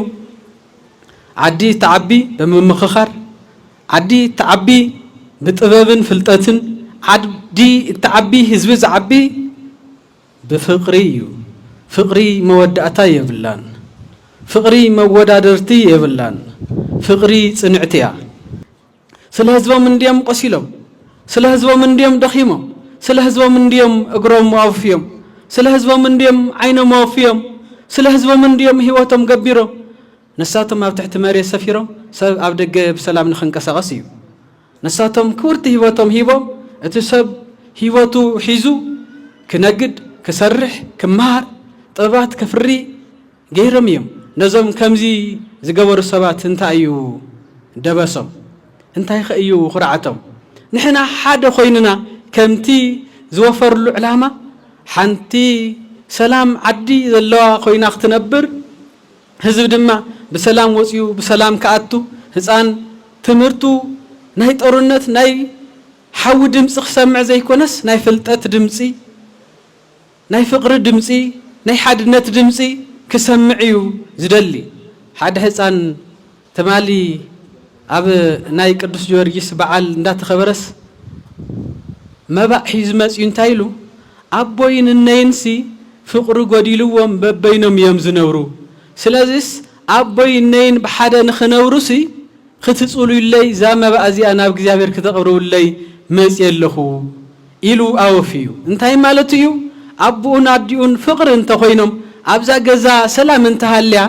ዓዲ እትዓቢ ብምምኽኻር፣ ዓዲ እትዓቢ ብጥበብን ፍልጠትን፣ ዓዲ እትዓቢ ህዝቢ ዝዓቢ ብፍቕሪ እዩ። ፍቕሪ መወዳእታ የብላን። ፍቕሪ መወዳደርቲ የብላን። ፍቕሪ ጽንዕቲ እያ። ስለ ህዝቦም እንድዮም ቆሲሎም፣ ስለ ህዝቦም እንድዮም ደኺሞም፣ ስለ ህዝቦም እንድዮም እግሮም ኣውፍዮም፣ ስለ ህዝቦም እንድዮም ዓይኖም ኣውፍዮም፣ ስለ ህዝቦም እንድዮም ህይወቶም ገቢሮም። ንሳቶም ኣብ ትሕቲ መሬት ሰፊሮም፣ ሰብ ኣብ ደገ ብሰላም ንኽንቀሳቐስ እዩ። ንሳቶም ክብርቲ ህይወቶም ሂቦም፣ እቲ ሰብ ህይወቱ ሒዙ ክነግድ፣ ክሰርሕ፣ ክመሃር፣ ጥበባት ከፍሪ ገይሮም እዮም። ነዞም ከምዚ ዝገበሩ ሰባት እንታይ እዩ ደበሶም? እንታይ ኸ እዩ ኹርዓቶም? ንሕና ሓደ ኮይንና ከምቲ ዝወፈርሉ ዕላማ ሓንቲ ሰላም ዓዲ ዘለዋ ኮይና ክትነብር፣ ህዝቢ ድማ ብሰላም ወፂኡ ብሰላም ክኣቱ፣ ህፃን ትምህርቱ ናይ ጦርነት ናይ ሓዊ ድምፂ ክሰምዕ ዘይኮነስ ናይ ፍልጠት ድምፂ፣ ናይ ፍቕሪ ድምፂ፣ ናይ ሓድነት ድምፂ ክሰምዕ እዩ ዝደሊ። ሓደ ህፃን ትማሊ ኣብ ናይ ቅዱስ ጊዮርጊስ በዓል እንዳተኸበረስ መባእ ሒዙ መፅዩ እንታይ ኢሉ? ኣቦይን እነይንሲ ፍቕሪ ጎዲልዎም በበይኖም እዮም ዝነብሩ። ስለዚስ ኣቦይ እነይን ብሓደ ንኽነብሩሲ ክትጽሉይለይ፣ እዛ መባእ እዚኣ ናብ እግዚኣብሔር ክተቕርቡለይ መጽየ ኣለኹ ኢሉ ኣወፊዩ። እንታይ ማለቱ እዩ? ኣቦኡን ኣዲኡን ፍቕሪ እንተኾይኖም፣ ኣብዛ ገዛ ሰላም እንተሃልያ፣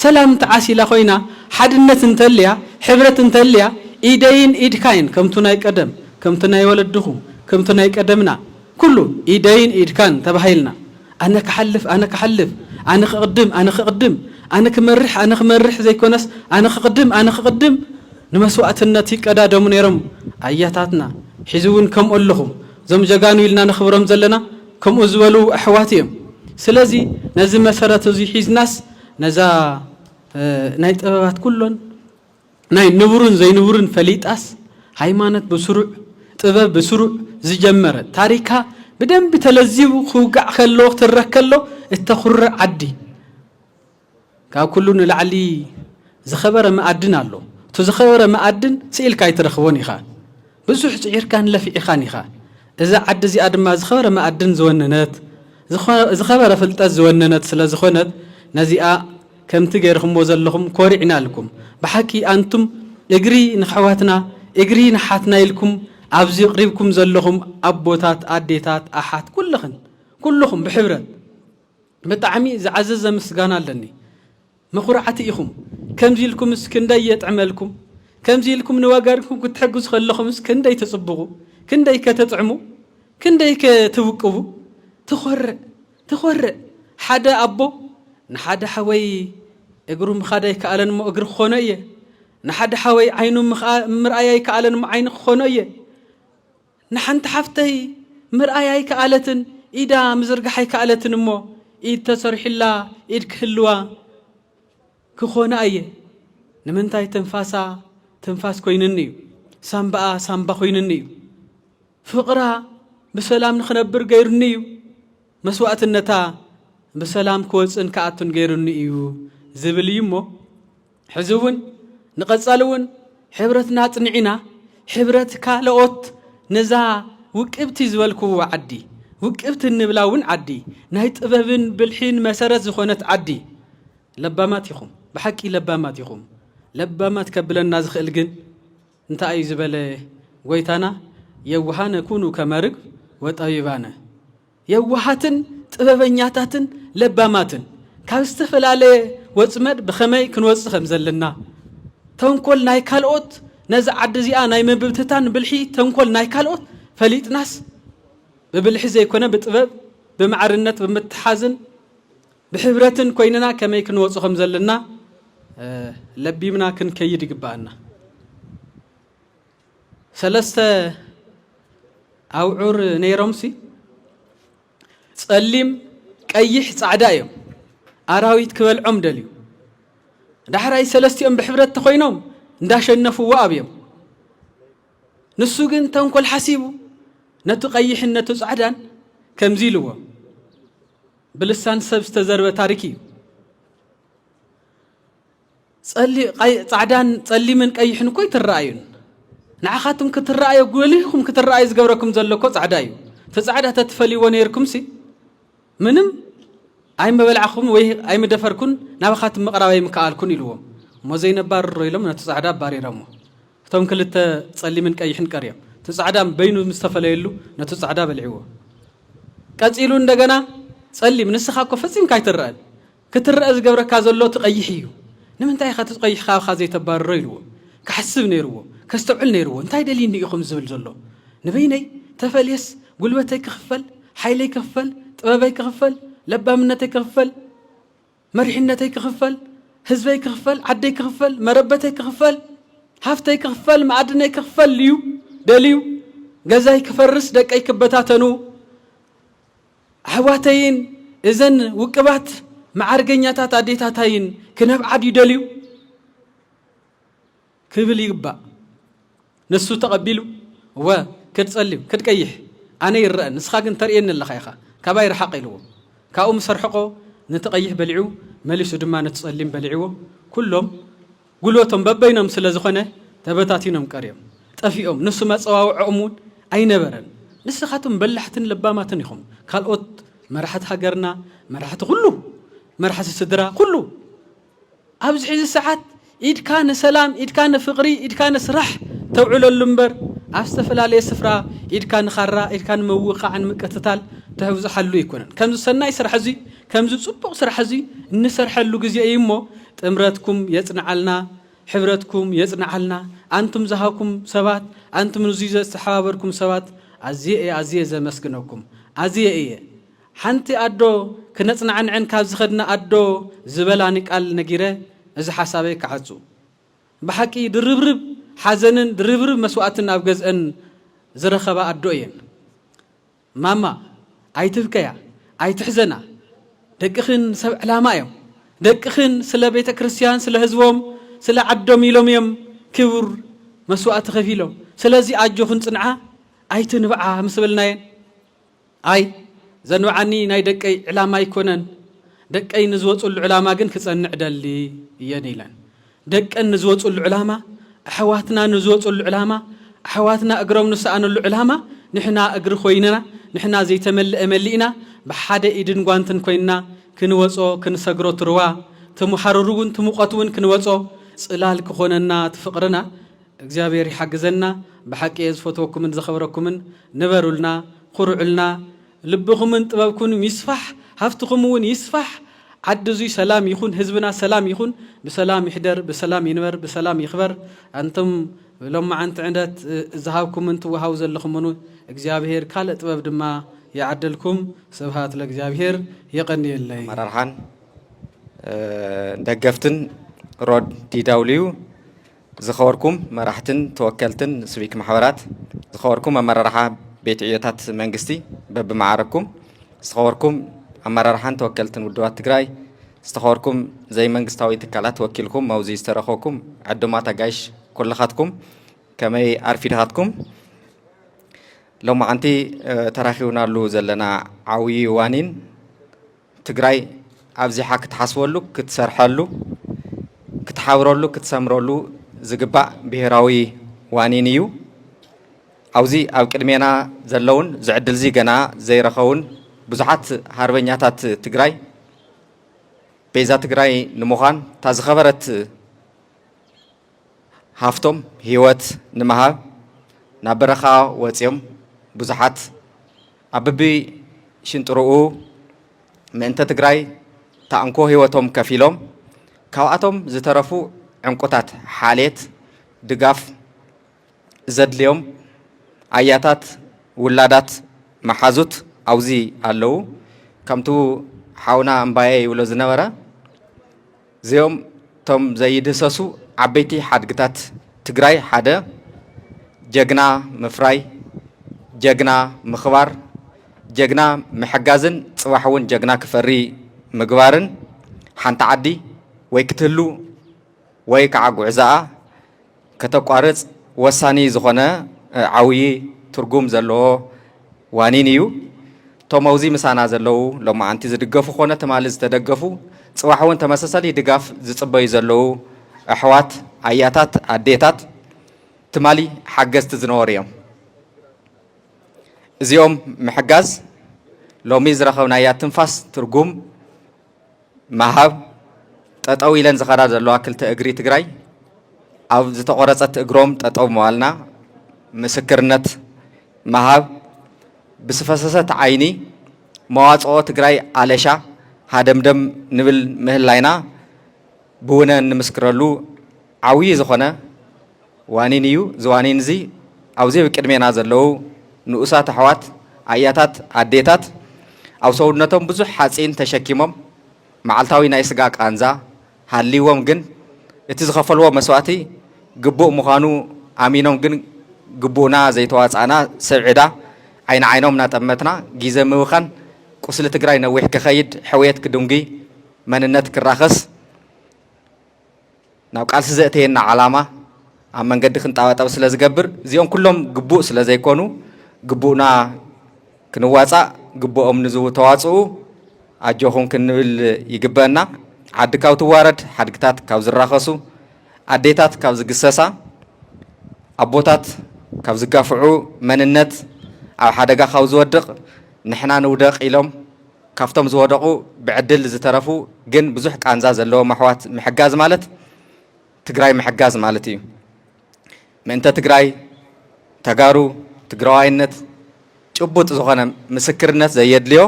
ሰላም ተዓሲላ ኮይና፣ ሓድነት እንተልያ፣ ሕብረት እንተልያ፣ ኢደይን ኢድካይን ከምቱ ናይ ቀደም፣ ከምቱ ናይ ወለድኹም፣ ከምቱ ናይ ቀደምና፣ ኩሉ ኢደይን ኢድካን ተባሂልና፣ ኣነ ክሓልፍ፣ ኣነ ክሓልፍ፣ ኣነ ክቕድም፣ ኣነ ክቕድም፣ ኣነ ክመርሕ፣ ኣነ ክመርሕ ዘይኮነስ፣ ኣነ ክቕድም፣ ኣነ ክቕድም፣ ንመስዋእትነት ይቀዳደሙ ነይሮም ኣያታትና። ሕዚ እውን ከምኡ ኣለኹም። እዞም ጀጋኑ ኢልና ነኽብሮም ዘለና ከምኡ ዝበሉ ኣሕዋት እዮም። ስለዚ ነዚ መሰረት እዚ ሒዝናስ ነዛ፣ እ፣ ናይ ጥበባት ኩሎን ናይ ንቡርን ዘይንቡርን ፈሊጣስ፣ ሃይማኖት ብስሩዕ፣ ጥበብ ብስሩዕ ዝጀመረ፣ ታሪካ ብደንቢ ተለዚቡ ክውጋዕ ከሎ፣ ክትረክ ከሎ እተኹርዕ ዓዲ። ካብ ኩሉ ንላዕሊ ዝኸበረ መኣድን ኣሎ። እቲ ዝኸበረ መኣድን ስኢልካ ኣይትረኽቦን ኢኻ። ብዙሕ ጽዒርካን ለፊዕኻን ኢኻ። እዛ ዓዲ እዚኣ ድማ ዝኸበረ መኣድን ዝወነነት፣ ዝኾ-፣ ዝኸበረ ፍልጠት ዝወነነት ስለ ዝኾነት፣ ነዚኣ ከምቲ ገይርኹምዎ ዘለኹም ኮሪዕና ኢልኩም። ብሓቂ ኣንቱም እግሪ ንኣሕዋትና፣ እግሪ ንሓትና ኢልኩም ኣብዚ ኣቕሪብኩም ዘለኹም ኣቦታት፣ ኣዴታት፣ ኣሓት፣ ኩልኽን፣ ኩልኹም ብሕብረት ብጣዕሚ ዝዓዘዘ ምስጋና ኣለኒ። መኹርዓቲ ኢኹም። ከምዚ ኢልኩምስ ክንደይ የጥዕመልኩም። ከምዚ ኢልኩም ንወገንኩም ክትሕግዙ ከለኹምስ ክንደይ ትጽብቑ፣ ክንደይ ከተጥዕሙ፣ ክንደይ ከ ትውቅቡ። ትኾርዕ፣ ትኾርዕ። ሓደ ኣቦ ንሓደ ሓወይ እግሩ ምኻድ ኣይከኣለን እሞ እግሪ ክኾኖ እየ። ንሓደ ሓወይ ዓይኑ ምኽኣ-፣ ምርኣይ ኣይከኣለን እሞ ዓይኒ ክኾኖ እየ። ንሓንቲ ሓፍተይ ምርኣይ ኣይከኣለትን፣ ኢዳ ምዝርጋሕ ኣይከኣለትን እሞ ኢድ ተሰሪሑላ ኢድ ክህልዋ ክኾና እየ። ንምንታይ ትንፋሳ ትንፋስ ኮይኑኒ እዩ። ሳምባኣ ሳምባ ኮይኑኒ እዩ። ፍቕራ ብሰላም ንኽነብር ገይሩኒ እዩ። መስዋእትነታ ብሰላም ክወጽእን ክኣቱን ገይሩኒ እዩ ዝብል እዩ እሞ፣ ሕዚ እውን ንቐጻሊ እውን ሕብረትና ጽንዒና፣ ሕብረት ካልኦት ነዛ ውቅብቲ ዝበልክዎ ዓዲ፣ ውቅብቲ እንብላ እውን ዓዲ፣ ናይ ጥበብን ብልሒን መሰረት ዝኾነት ዓዲ፣ ለባማት ኢኹም፣ ብሓቂ ለባማት ኢኹም። ለባማት ከብለና ዝኽእል ግን እንታይ እዩ ዝበለ ጎይታና? የዋሃነ ኩኑ ከመ ርግብ ወጠቢባነ። የዋሃትን ጥበበኛታትን ለባማትን ካብ ዝተፈላለየ ወጽመድ ብኸመይ ክንወጽእ ከም ዘለና፣ ተንኮል ናይ ካልኦት፣ ነዚ ዓዲ እዚኣ ናይ ምብትታን ብልሒ ተንኮል ናይ ካልኦት ፈሊጥናስ፣ ብብልሒ ዘይኮነ ብጥበብ፣ ብማዕርነት፣ ብምትሓዝን ብሕብረትን ኮይንና ከመይ ክንወጽእ ከም ዘለና፣ እ፣ ለቢምና ክንከይድ ይግባኣና። ሰለስተ ኣውዑር ነይሮምሲ፣ ጸሊም፣ ቀይሕ፣ ጻዕዳ እዮም። ኣራዊት ክበልዖም ደልዩ። ዳሕራይ ሰለስቲኦም ብሕብረት ተኾይኖም እንዳሸነፍዎ ኣብዮም። ንሱ ግን ተንኮል ሓሲቡ ነቲ ቀይሕን ነቲ ጻዕዳን ከምዚ ኢልዎ። ብልሳን ሰብ ዝተዘርበ ታሪክ እዩ። ጸሊ-፣ ቀይ-፣ ጻዕዳን ጸሊምን ቀይሕን እኮ ኣይትረኣዩን። ንዓኻትም ክትረኣዩ፣ ጎሊህኩም ክትረኣዩ ዝገብረኩም ዘሎ እኮ ጻዕዳ እዩ። እቲ ጻዕዳ ተትፈልይዎ ነይርኩምሲ፣ ምንም ኣይምበላዕኹም ወይ ኣይምደፈርኩን፣ ናባኻትም ምቕራብ ኣይምከኣልኩን ኢልዎም። እሞ ዘይነባርሮ ኢሎም ነቲ ጻዕዳ ኣባሪሮሞ። እቶም ክልተ ጸሊምን ቀይሕን ቀርዮም። እቲ ጻዕዳ በይኑ ምስ ተፈለየሉ ነቲ ጻዕዳ በሊዕዎ። ቀጺሉ እንደገና ጸሊም፣ ንስኻ እኮ ፈጺምካ ኣይትረኣን። ክትረአ ዝገብረካ ዘሎ እቲ ቀይሕ እዩ። ንምንታይ ኢኻ እቲ ቀይሕ ካባኻ ዘይተባርሮ ኢልዎ። ክሓስብ ነይርዎ፣ ከስተውዕል ነይርዎ። እንታይ ደልዩኒ እዩ ከምዚ ዝብል ዘሎ? ንበይነይ ተፈልየስ ጉልበተይ ክኽፈል፣ ሓይለይ ክኽፈል፣ ጥበበይ ክኽፈል፣ ለባምነተይ ክኽፈል፣ መሪሕነተይ ክኽፈል፣ ህዝበይ ክኽፈል፣ ዓደይ ክኽፈል፣ መረበተይ ክኽፈል፣ ሃፍተይ ክኽፈል፣ መኣድነይ ክኽፈል እዩ ደልዩ። ገዛይ ክፈርስ፣ ደቀይ ክበታተኑ፣ ኣሕዋተይን እዘን ውቅባት መዓርገኛታት ኣዴታታይን ክነብዓድ እዩ ደልዩ ክብል ይግባእ። ንሱ ተቐቢሉ፣ እወ፣ ክድ ጸሊም፣ ክድ ቀይሕ፣ ኣነ ይረኣን፣ ንስኻ ግን ተርእየኒ ኣለኻ ኢኻ፣ ካባይ ርሓቕ ኢልዎ። ካብኡ ምስ ኣርሐቖ፣ ነቲ ቀይሕ በሊዑ፣ መሊሱ ድማ ነቲ ጸሊም በሊዕዎ። ኩሎም ጉልበቶም በበይኖም ስለ ዝኾነ፣ ተበታቲኖም ቀርዮም፣ ጠፊኦም። ንሱ መጸዋውዖኦም እውን ኣይነበረን። ንስኻትኩም በላሕትን ለባማትን ኢኹም። ካልኦት መራሕቲ ሃገርና፣ መራሕቲ ኩሉ፣ መራሕቲ ስድራ፣ ኩሉ ኣብዚ ሕዚ ሰዓት ኢድካ ንሰላም፣ ኢድካ ንፍቕሪ፣ ኢድካ ንስራሕ ተውዕለሉ እምበር፣ ኣብ ዝተፈላለየ ስፍራ ኢድካ ንኻራ፣ ኢድካ ንምውቓዕን ምቅትታል ተብዝሓሉ ኣይኮነን። ከምዚ ሰናይ ስራሕ እዚ፣ ከምዚ ጽቡቕ ስራሕ እዚ እንሰርሐሉ ግዜ እዩ እሞ፣ ጥምረትኩም የጽንዓልና፣ ሕብረትኩም የጽንዓልና። ኣንቱም ዝሃብኩም ሰባት፣ ኣንቱም ንዙይ ዘተሓባበርኩም ሰባት፣ ኣዝየ እየ፣ ኣዝየ ዘመስግነኩም። ኣዝየ እየ። ሓንቲ ኣዶ ክነጽናዕንዐን ካብ ዝኸድና ኣዶ ዝበላኒ ቃል ነጊረ፣ እዚ ሓሳበይ ክዓጹ። ብሓቂ ድርብርብ ሓዘንን ድርብርብ መስዋእትን ኣብ ገዝአን ዝረኸባ ኣዶ እየን። ማማ፣ ኣይትብከያ፣ ኣይትሕዘና። ደቅኽን ሰብ ዕላማ እዮም። ደቅኽን ስለ ቤተ ክርስቲያን፣ ስለ ህዝቦም፣ ስለ ዓዶም ኢሎም እዮም ክቡር መስዋእቲ ከፊሎም። ስለዚ ኣጆኽን ጽንዓ፣ ኣይትንብዓ ምስ በልናየን፣ ኣይ ዘንብዓኒ ናይ ደቀይ ዕላማ ኣይኮነን፣ ደቀይ ንዝወፅሉ ዕላማ ግን ክፀንዕ ደሊ እየን ኢለን። ደቀን ንዝወፅሉ ዕላማ፣ ኣሕዋትና ንዝወፅሉ ዕላማ፣ ኣሕዋትና እግሮም ንሰኣነሉ ዕላማ፣ ንሕና እግሪ ኮይንና፣ ንሕና ዘይተመልአ መሊእና፣ ብሓደ ኢድን ጓንትን ኮይንና ክንወፆ፣ ክንሰግሮ ትርዋ፣ ትምሓርሩ እውን ትሙቐት እውን ክንወፆ፣ ፅላል ክኾነና ትፍቕርና፣ እግዚኣብሔር ይሓግዘና። ብሓቂ እየ ዝፈትወኩምን ዘኸብረኩምን። ንበሩልና፣ ኩርዑልና። ልብኹምን ጥበብኩምን ይስፋሕ፣ ሃፍትኹም እውን ይስፋሕ። ዓዲ እዙይ ሰላም ይኹን፣ ህዝብና ሰላም ይኹን። ብሰላም ይሕደር፣ ብሰላም ይንበር፣ ብሰላም ይኽበር። ኣንቱም ሎማዓንቲ ዕለት፣ እ፣ ዝሃብኩምን ትወሃቡ ዘለኹምን እግዚኣብሔር ካልእ ጥበብ ድማ ይዓድልኩም። ስብሃት ለእግዚኣብሔር። የቐንየለይ። ኣመራርሓን፣ እ፣ ደገፍትን ሮድ ዲ ደብሊው ዝኸበርኩም መራሕትን ተወከልትን ስቪክ ማሕበራት፣ ዝኸበርኩም ኣመራርሓ ቤት ዕዮታት መንግስቲ በብመዓረግኩም፣ ዝተኸበርኩም ኣመራርሓን ተወከልትን ውድባት ትግራይ፣ ዝተኸበርኩም ዘይመንግስታዊ ትካላት ወኪልኩም መውዚ ዝተረኸብኩም ዕዱማት ኣጋይሽ ኩልኻትኩም፣ ከመይ ኣርፊድኻትኩም? ሎማዓንቲ፣ እ፣ ተራኺብናሉ ዘለና ዓብዪ ዋኒን ትግራይ ኣብዚሓ ክትሓስበሉ፣ ክትሰርሐሉ፣ ክትሓብረሉ፣ ክትሰምረሉ ዝግባእ ብሄራዊ ዋኒን እዩ። ኣብዚ ኣብ ቅድሜና ዘለውን ዝዕድል እዚ ገና ዘይረኸቡን ብዙሓት ሃርበኛታት ትግራይ፣ ቤዛ ትግራይ ንምዃን እታ ዝኸበረት ሃፍቶም ህይወት ንምሃብ ናብ በረኻ ወፂኦም ብዙሓት ኣብ በቢ ሽንጥርኡ ምእንተ ትግራይ ታእንኮ ህይወቶም ከፊሎም፣ ካብኣቶም ዝተረፉ ዕንቁታት ሓሌት ድጋፍ ዘድልዮም ኣያታት፣ ውላዳት፣ መሓዙት ኣብዚ ኣለዉ። ከምቱ ሓውና እምባየ ይብሎ ዝነበረ፣ እዚኦም እቶም ዘይድህሰሱ ዓበይቲ ሓድግታት ትግራይ ሓደ፣ ጀግና ምፍራይ፣ ጀግና ምኽባር፣ ጀግና ምሕጋዝን ጽባሕ እውን ጀግና ክፈሪ ምግባርን፣ ሓንቲ ዓዲ ወይ ክትህሉ ወይ ከዓ ጉዕዛኣ ከተቋርጽ ወሳኒ ዝኾነ፣ እ፣ ዓብዪ ትርጉም ዘለዎ ዋኒን እዩ። እቶም ኣብዚ ምሳና ዘለዉ ሎማዓንቲ ዝድገፉ ኮነ ትማሊ ዝተደገፉ፣ ጽባሕ እውን ተመሳሳሊ ድጋፍ ዝጽበዩ ዘለዉ ኣሕዋት፣ ኣያታት፣ ኣዴታት ትማሊ ሓገዝቲ ዝነበሩ እዮም። እዚኦም ምሕጋዝ ሎሚ ዝረኸብናያ ትንፋስ ትርጉም ምሃብ፣ ጠጠው ኢለን ዝኸዳ ዘለዋ ክልተ እግሪ ትግራይ ኣብ ዝተቖረጸት እግሮም ጠጠው ምባልና ምስክርነት ምሃብ፣ ብዝፈሰሰት ዓይኒ መዋጽኦ ትግራይ ኣለሻ ሃደምደም ንብል ምህላይና ብውነ እንምስክረሉ ዓብዪ ዝኾነ ዋኒን እዩ። እዚ ዋኒን እዚ ኣብዚ ኣብ ቅድሜና ዘለዉ ንኡሳት ኣሕዋት፣ ኣያታት፣ ኣዴታት ኣብ ሰውነቶም ብዙሕ ሓፂን ተሸኪሞም መዓልታዊ ናይ ስጋ ቃንዛ ሃልይዎም ግን እቲ ዝኸፈልዎ መስዋእቲ ግቡእ ምዃኑ ኣሚኖም ግን ግቡእና ዘይተዋፃእና ሰብ ዕዳ ዓይኒ ዓይኖም እናጠመትና ግዜ ምብኻን ቁስሊ ትግራይ ነዊሕ ክኸይድ ሕውየት ክድንጉይ መንነት ክራኸስ ናብ ቃልሲ ዘእተየና ዓላማ ኣብ መንገዲ ክንጠባጠብ ስለ ዝገብር እዚኦም ኩሎም ግቡእ ስለ ዘይኮኑ ግቡእና ክንዋፃእ ግቡኦም ንዝተዋፅኡ ኣጆኹም ክንብል ይግበአና። ዓዲ ካብ ትዋረድ ሓድግታት ካብ ዝራኸሱ ኣዴታት ካብ ዝግሰሳ ኣቦታት ካብ ዝጋፍዑ መንነት ኣብ ሓደጋ ካብ ዝወድቕ ንሕና ንውደቕ ኢሎም ካብቶም ዝወደቑ ብዕድል ዝተረፉ ግን ብዙሕ ቃንዛ ዘለዎም ኣሕዋት ምሕጋዝ ማለት ትግራይ ምሕጋዝ ማለት እዩ። ምእንተ ትግራይ ተጋሩ ትግራዋይነት ጭቡጥ ዝኾነ ምስክርነት ዘየድልዮ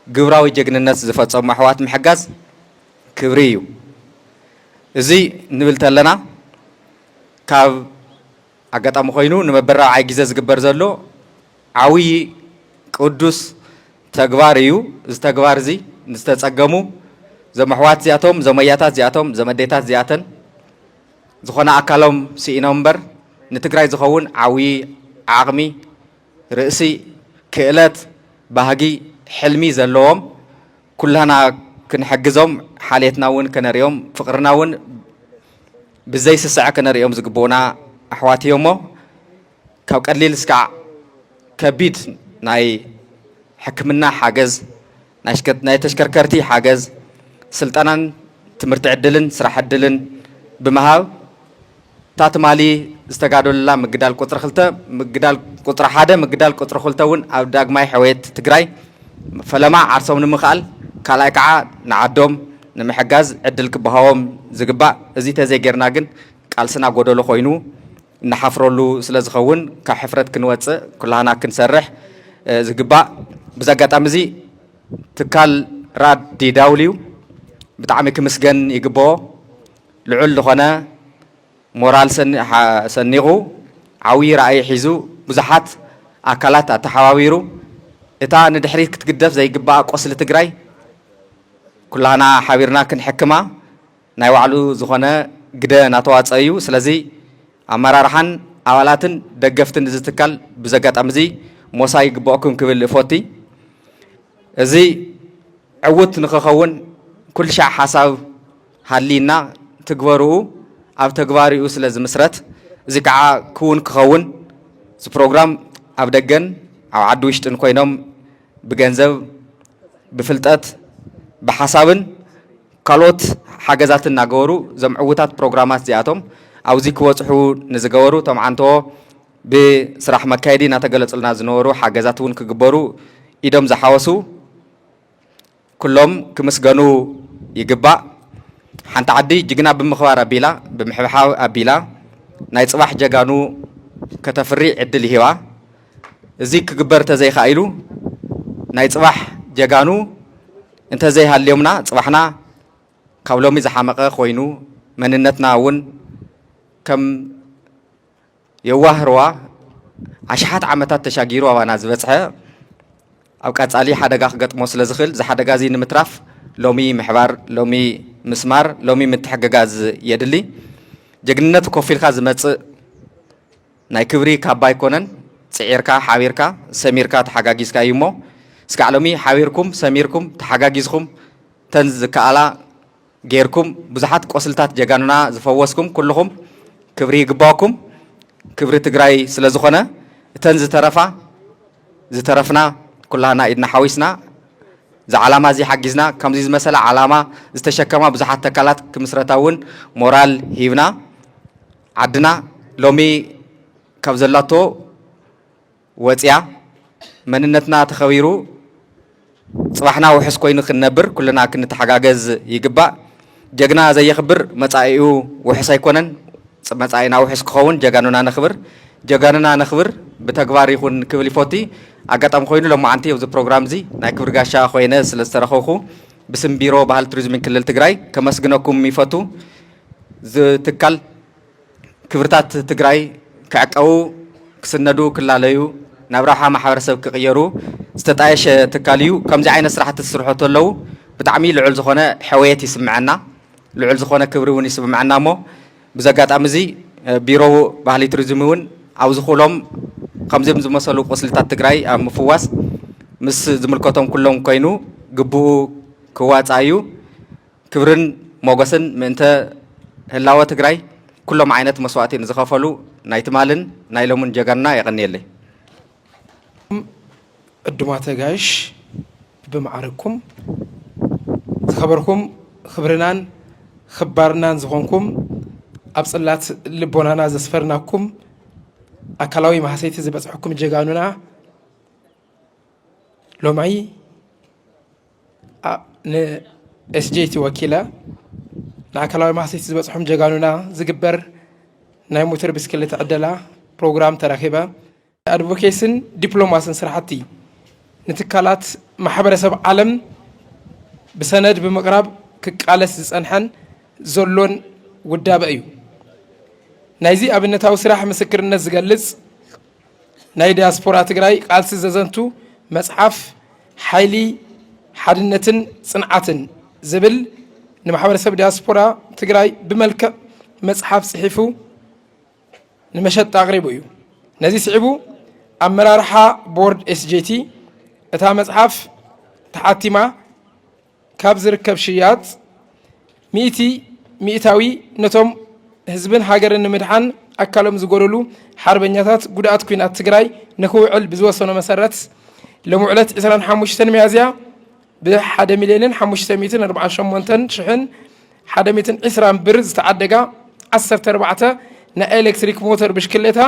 ግብራዊ ጀግንነት ዝፈፀሙ ኣሕዋት ምሕጋዝ ክብሪ እዩ። እዚ ንብል ተለና ካብ ኣጋጣሚ ኮይኑ ንመበራብዓይ ግዜ ዝግበር ዘሎ ዓብዪ ቅዱስ ተግባር እዩ። እዚ ተግባር እዚ ንዝተፀገሙ እዞም ኣሕዋት እዚኣቶም እዞም ኣያታት እዚኣቶም እዞም ኣዴታት እዚኣተን ዝኾነ ኣካሎም ስኢኖም እምበር ንትግራይ ዝኸውን ዓብዪ ዓቕሚ፣ ርእሲ፣ ክእለት፣ ባህጊ፣ ሕልሚ ዘለዎም ኩላና ክንሕግዞም ሓልየትና እውን ከነርእዮም ፍቕርና እውን ብዘይስስዐ ከነርእዮም ዝግብኡና ኣሕዋት እዮም እሞ ካብ ቀሊል እስካዕ ከቢድ ናይ ሕክምና ሓገዝ፣ ናይ ሽከ-፣ ናይ ተሽከርከርቲ ሓገዝ፣ ስልጠናን ትምህርቲ ዕድልን ስራሕ ዕድልን ብምሃብ እታ ትማሊ ዝተጋደሉላ ምግዳል ቁፅሪ ክልተ፣ ምግዳል ቁፅሪ ሓደ፣ ምግዳል ቁፅሪ ክልተ እውን ኣብ ዳግማይ ሕውየት ትግራይ ፈለማ ዓርሶም ንምኽኣል ካልኣይ ከዓ ንዓዶም ንምሕጋዝ ዕድል ክበሃዎም ዝግባእ። እዚ ተዘይጌርና ግን ቃልስና ጎደሎ ኮይኑ እንሓፍረሉ ስለ ዝኸውን ካብ ሕፍረት ክንወፅእ ኩላህና ክንሰርሕ፣ እ፣ ዝግባእ። ብዚ ኣጋጣሚ እዚ ትካል ራድ ዲ ደብሊው ብጣዕሚ ክምስገን ይግብኦ። ልዑል ዝኾነ ሞራል ሰኒ-፣ ሓ-፣ ሰኒቑ ዓብዪ ራእይ ሒዙ ብዙሓት ኣካላት ኣተሓባቢሩ እታ ንድሕሪት ክትግደፍ ዘይግባኣ ቁስሊ ትግራይ ኩላህና ሓቢርና ክንሕክማ ናይ ባዕሉ ዝኾነ ግደ እናተዋፀአ እዩ። ስለዚ ኣመራርሓን ኣባላትን ደገፍትን እዚ ትካል ብዚ ኣጋጣሚ እዚ ሞሳ ይግበኦኩም ክብል እፎቲ። እዚ ዕዉት ንኽኸውን ኩሉ ሻዕ ሓሳብ ሃልይና ትግበርኡ ኣብ ተግባሪኡ ስለ ዝምስረት እዚ ከዓ ክውን ክኸውን እዚ ፕሮግራም ኣብ ደገን ኣብ ዓዲ ውሽጥን ኮይኖም ብገንዘብ፣ ብፍልጠት፣ ብሓሳብን ካልኦት ሓገዛትን እናገበሩ እዞም ዕዉታት ፕሮግራማት እዚኣቶም ኣብዚ ክበፅሑ ንዝገበሩ እቶም ዓንተዎ ብስራሕ መካየዲ እናተገለፁልና ዝነበሩ ሓገዛት እውን ክግበሩ ኢዶም ዝሓወሱ ኩሎም ክምስገኑ ይግባእ። ሓንቲ ዓዲ ጅግና ብምኽባር ኣቢላ፣ ብምሕብሓብ ኣቢላ ናይ ፅባሕ ጀጋኑ ከተፍሪ ዕድል ይህባ። እዚ ክግበር ተዘይኻኢሉ ናይ ፅባሕ ጀጋኑ እንተዘይሃልዮምና፣ ጽባሕና ካብ ሎሚ ዝሓመቐ ኮይኑ፣ መንነትና እውን ከም የዋህ ሩባ ኣሽሓት ዓመታት ተሻጊሩ ኣባና ዝበጽሐ፣ ኣብ ቀጻሊ ሓደጋ ክገጥሞ ስለ ዝኽእል፣ እዚ ሓደጋ እዚ ንምትራፍ ሎሚ ምሕባር፣ ሎሚ ምስማር፣ ሎሚ ምትሕግጋዝ የድሊ። ጀግንነት ኮፍ ኢልካ ዝመጽእ ናይ ክብሪ ካባ ኣይኮነን። ጽዒርካ፣ ሓቢርካ፣ ሰሚርካ፣ ተሓጋጊዝካ እዩ እሞ፣ እስካዕ ሎሚ ሓቢርኩም፣ ሰሚርኩም፣ ተሓጋጊዝኩም፣ እተን ዝከኣላ ጌርኩም፣ ብዙሓት ቆስልታት ጀጋኑና ዝፈወስኩም ኩልኹም ክብሪ ይግባኩም። ክብሪ ትግራይ ስለ ዝኾነ፣ እተን ዝተረፋ፣ ዝተረፍና ኩላህና ኢድና ሓዊስና፣ እዚ ዓላማ እዚ ሓጊዝና፣ ከምዚ ዝመሰለ ዓላማ ዝተሸከማ ብዙሓት ተካላት ክምስረታ እውን ሞራል ሂብና፣ ዓድና ሎሚ ካብ ዘላቶ ወጽያ፣ መንነትና ተኸቢሩ፣ ጽባሕና ውሑስ ኮይኑ ክንነብር ኩልና ክንተሓጋገዝ ይግባእ። ጀግና ዘየኽብር መጻኢኡ ውሑስ ኣይኮነን። ጽ-፣ መጻኢና ውሑስ ክኸውን ጀጋኑና ነኽብር። ጀጋኑና ነኽብር፣ ብተግባር ይኹን ክብል ይፈቱ። ኣጋጣሚ ኮይኑ ሎማዓንቲ ኣብዚ ፕሮግራም እዚ ናይ ክብሪ ጋሻ ኮይነ ስለ ዝተረኸብኩ ብስም ቢሮ ባህሊ ቱሪዝምን ክልል ትግራይ ከመስግነኩም ይፈቱ። እዚ ትካል ክብርታት ትግራይ ክዕቀቡ፣ ክስነዱ፣ ክላለዩ፣ ናብ ረብሓ ማሕበረሰብ ክቕየሩ ዝተጣየሸ ትካል እዩ። ከምዚ ዓይነት ስራሕቲ ዝስርሑ ተለዉ ብጣዕሚ ልዑል ዝኾነ ሕውየት ይስምዐና፣ ልዑል ዝኾነ ክብሪ እውን ይስምዐና። እሞ ብዚ ኣጋጣሚ እዚ፣ እ፣ ቢሮ ባህሊ ቱሪዝም እውን ኣብ ዝኽእሎም ከምዚኦም ዝመሰሉ ቁስልታት ትግራይ ኣብ ምፍዋስ ምስ ዝምልከቶም ኩሎም ኮይኑ ግቡኡ ክዋፃእ እዩ። ክብርን ሞገስን ምእንተ ህላወ ትግራይ ኩሎም ዓይነት መስዋእቲ ንዝኸፈሉ ናይ ትማልን ናይ ሎምን ጀጋኑና የቐንየለይ። ዕዱማት ኣጋይሽ ብማዕርግኩም ዝኸበርኩም፣ ክብርናን ክባርናን ዝኾንኩም፣ ኣብ ጽላት ልቦናና ዘስፈርናኩም፣ ኣካላዊ ማህሰይቲ ዝበጽሐኩም ጀጋኑና፣ ሎማይ ኣ-፣ ን ኤስ ጄ ቲ ወኪለ ንኣካላዊ ማህሰይቲ ዝበጽሖም ጀጋኑና ዝግበር ናይ ሞተር ብስክሌት ዕደላ ፕሮግራም ተረኺበ። ኣድቮኬስን ዲፕሎማስን ስራሕቲ ንትካላት ማሕበረሰብ ዓለም ብሰነድ ብምቕራብ ክቃለስ ዝጸንሐን ዘሎን ውዳበ እዩ። ናይዚ ኣብነታዊ ስራሕ ምስክርነት ዝገልጽ ናይ ዲያስፖራ ትግራይ ቃልሲ ዘዘንቱ መጽሓፍ ሓይሊ ሓድነትን ጽንዓትን ዝብል ንማሕበረሰብ ዲያስፖራ ትግራይ ብመልክዕ መጽሓፍ ጽሒፉ ንመሸጣ ኣቕሪቡ እዩ። ነዚ ስዒቡ ኣመራርሓ ቦርድ ኤስ ጄ ቲ እታ መጽሓፍ ተሓቲማ ካብ ዝርከብ ሽያጥ ሚእቲ ሚእታዊ ነቶም ህዝብን ሃገርን ንምድሓን ኣካሎም ዝጎደሉ ሓርበኛታት ጉድኣት ኲናት ትግራይ ንክውዕል ብዝወሰኖ መሰረት ሎሚ ዕለት ዕስራን ሓሙሽተን ሚያዝያ ብሓደ ሚልዮንን ሓሙሽተ ሚእትን ኣርባዓን ሸሞንተን ሽሕን ሓደ ሚእትን ዕስራን ብር ዝተዓደጋ ዓሰርተ ኣርባዕተ ናይ ኤሌክትሪክ ሞተር ብሽክሌታ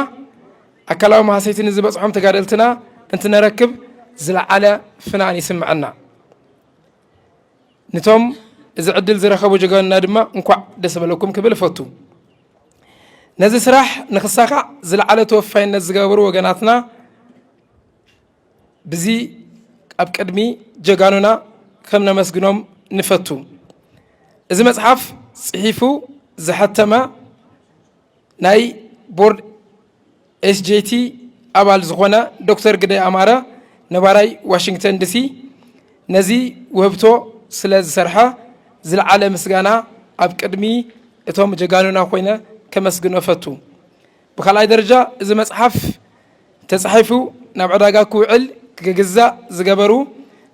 ኣካላዊ ማህሰይቲ ንዝበጽሖም ተጋደልትና እንትነረክብ ዝለዓለ ፍናን ይስምዐና። ነቶም እዚ ዕድል ዝረኸቡ ጀጋኑና ድማ እንኳዕ ደስ በለኩም ክብል እፈቱ። ነዚ ስራሕ ንክሳኻዕ ዝለዓለ ተወፋይነት ዝገበሩ ወገናትና ብዚ ኣብ ቅድሚ ጀጋኑና ከም ነመስግኖም ንፈቱ። እዚ መጽሓፍ ጽሒፉ ዘሐተመ ናይ ቦርድ ኤስ ጄ ቲ ኣባል ዝኾነ ዶክተር ግደይ ኣማረ ነባራይ ዋሽንግተን ዲሲ ነዚ ውህብቶ ስለ ዝሰርሐ ዝለዓለ ምስጋና ኣብ ቅድሚ እቶም ጀጋኑና ኮይነ ከመስግኖ እፈቱ። ብኻልኣይ ደረጃ እዚ መጽሓፍ ተጻሒፉ ናብ ዕዳጋ ክውዕል ክግዛእ ዝገበሩ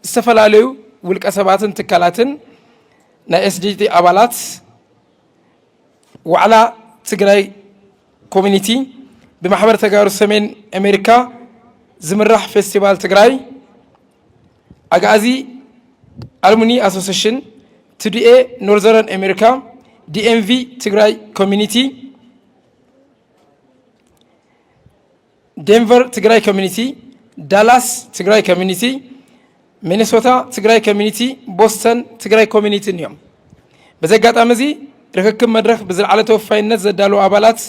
ዝተፈላለዩ ውልቀ ሰባትን ትካላትን ናይ ኤስ ጄ ቲ ኣባላት ዋዕላ ትግራይ ኮሚኒቲ፣ ብማሕበር ተጋሩ ሰሜን ኣሜሪካ ዝምራሕ ፌስቲቫል ትግራይ፣ ኣግኣዚ ኣልሙኒ ኣሶሴሽን፣ ቲ ዲ ኤ ኖርዘርን ኣሜሪካ፣ ዲ ኤም ቪ ትግራይ ኮሚኒቲ፣ ዴንቨር ትግራይ ኮሚኒቲ፣ ዳላስ ትግራይ ኮሚኒቲ፣ ሚኒሶታ ትግራይ ኮሚኒቲ፣ ቦስተን ትግራይ ኮሚኒቲን እዮም። በዚ ኣጋጣሚ እዚ ርክክብ መድረኽ ብዝለዓለ ተወፋይነት ዘዳለዉ ኣባላት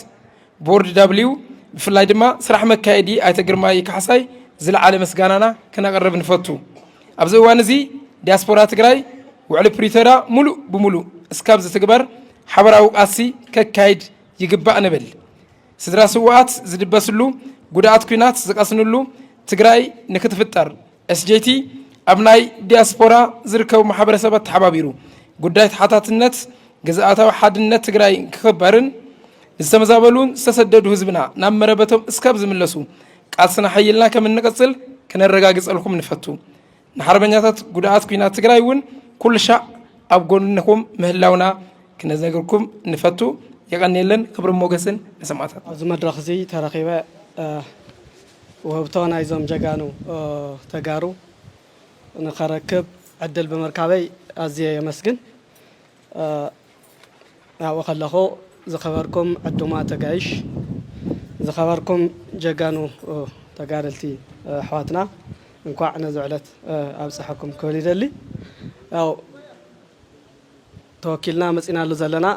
ቦርድ ዳብሊው ብፍላይ ድማ ስራሕ መካየዲ ኣይተ ግርማይ ካሕሳይ ዝለዓለ ምስጋናና ክነቕርብ ንፈቱ። ኣብዚ እዋን እዚ ዲያስፖራ ትግራይ ውዕሊ ፕሪቶርያ ሙሉእ ብሙሉእ እስካብ ዝትግበር ሓበራዊ ቃልሲ ከካይድ ይግባእ ንብል። ስድራ ስውኣት ዝድበስሉ፣ ጉድኣት ኲናት ዝቐስንሉ ትግራይ ንክትፍጠር፣ ኤስጄቲ ኣብ ናይ ዲያስፖራ ዝርከቡ ማሕበረሰባት ተሓባቢሩ ጉዳይ ተሓታትነት ግዝኣታዊ ሓድነት ትግራይ ክኽበርን ዝተመዛበሉን ዝተሰደዱ ህዝብና ናብ መረበቶም እስካብ ዝምለሱ ቃልስና ሓይልና ከም እንቀጽል ክነረጋግጸልኩም ንፈቱ። ንሓርበኛታት ጉድኣት ኲናት ትግራይ እውን ኩሉ ሻዕ ኣብ ጎንኹም ምህላውና ክነዘግርኩም ንፈቱ። የቐንየለን። ክብርን ሞገስን ንሰማእታት። ኣብዚ መድረኽ እዚ ተረኺበ፣ እ፣ ውህብቶ ናይዞም ጀጋኑ፣ እ፣ ተጋሩ ንኸረክብ ዕድል ብምርካበይ ኣዝየ የመስግን። እ፣ ኣብኡ ከለኹ ዝኸበርኩም ዕዱማት ኣጋይሽ፣ ዝኸበርኩም ጀጋኑ፣ እ፣ ተጋደልቲ፣ እ፣ ኣሕዋትና፣ እንኳዕ ነዚ ዕለት፣ እ፣ ኣብፀሐኩም ክብል ይደሊ። ያው ተወኪልና መፂናሉ ዘለና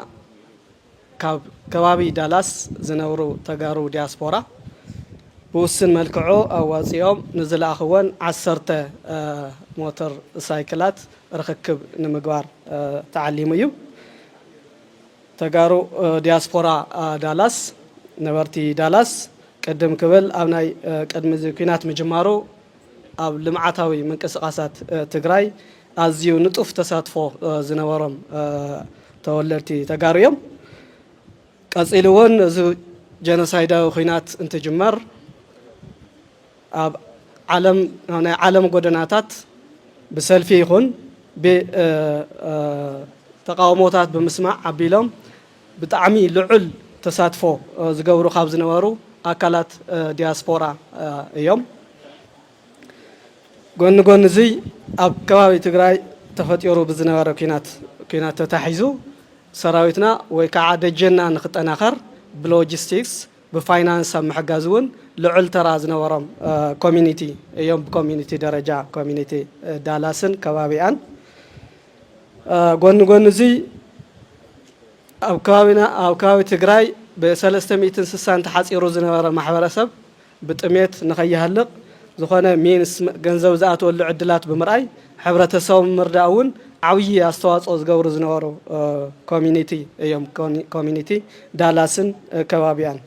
ካብ ከባቢ ዳላስ ዝነብሩ ተጋሩ ዲያስፖራ ብውስን መልክዑ ኣዋፂኦም ንዝለኣኽወን ዓሰርተ፣ እ፣ ሞተር ሳይክላት ርኽክብ ንምግባር፣ እ፣ ተዓሊሙ እዩ። ተጋሩ፣ እ፣ ዲያስፖራ፣ እ፣ ዳላስ፣ ነበርቲ ዳላስ፣ ቅድም ክብል ኣብ ናይ፣ እ፣ ቅድሚ እዚ ኲናት ምጅማሩ ኣብ ልምዓታዊ ምንቅስቓሳት፣ እ፣ ትግራይ ኣዝዩ ንጡፍ ተሳትፎ፣ እ፣ ዝነበሮም፣ እ፣ ተወለድቲ ተጋሩ እዮም። ቀጺሉ እውን እዚ ጀኖሳይዳዊ ኲናት እንትጅመር ኣብ ዓለም፣ ኣብ ናይ ዓለም ጎደናታት ብሰልፊ ይኹን ብ-፣ እ፣ እ፣ ተቃውሞታት ብምስማዕ ኣቢሎም ብጣዕሚ ልዑል ተሳትፎ፣ እ፣ ዝገብሩ ካብ ዝነበሩ ኣካላት፣ እ፣ ዲያስፖራ፣ እ፣ እዮም። ጎኒ ጎኒ እዙይ ኣብ ከባቢ ትግራይ ተፈጢሩ ብዝነበረ ኲናት፣ ኲናት ተታሒዙ ሰራዊትና ወይ ከዓ ደጀንና ንክጠናኸር ብሎጂስቲክስ ብፋይናንስ ኣብ ምሕጋዝ እውን ልዑል ተራ ዝነበሮም፣ እ፣ ኮሚኒቲ እዮም። ብኮሚኒቲ ደረጃ ኮሚኒቲ፣ እ፣ ዳላስን ከባቢኣን፣ እ፣ ጎኒ ጎኒ እዙይ ኣብ ከባቢና፣ ኣብ ከባቢ ትግራይ ብሰለስተ ሚእትን ስሳን ተሓፂሩ ዝነበረ ማሕበረሰብ ብጥሜት ንኸይሃልቕ ዝኾነ ሚንስ ገንዘብ ዝኣትወሉ ዕድላት ብምርኣይ ሕብረተሰቦም ምርዳእ እውን ዓብዪ ኣስተዋፅኦ ዝገብሩ ዝነበሩ፣ እ፣ ኮሚኒቲ እዮም። ኮኒ-፣ ኮሚኒቲ ዳላስን፣ እ፣ ከባቢያን።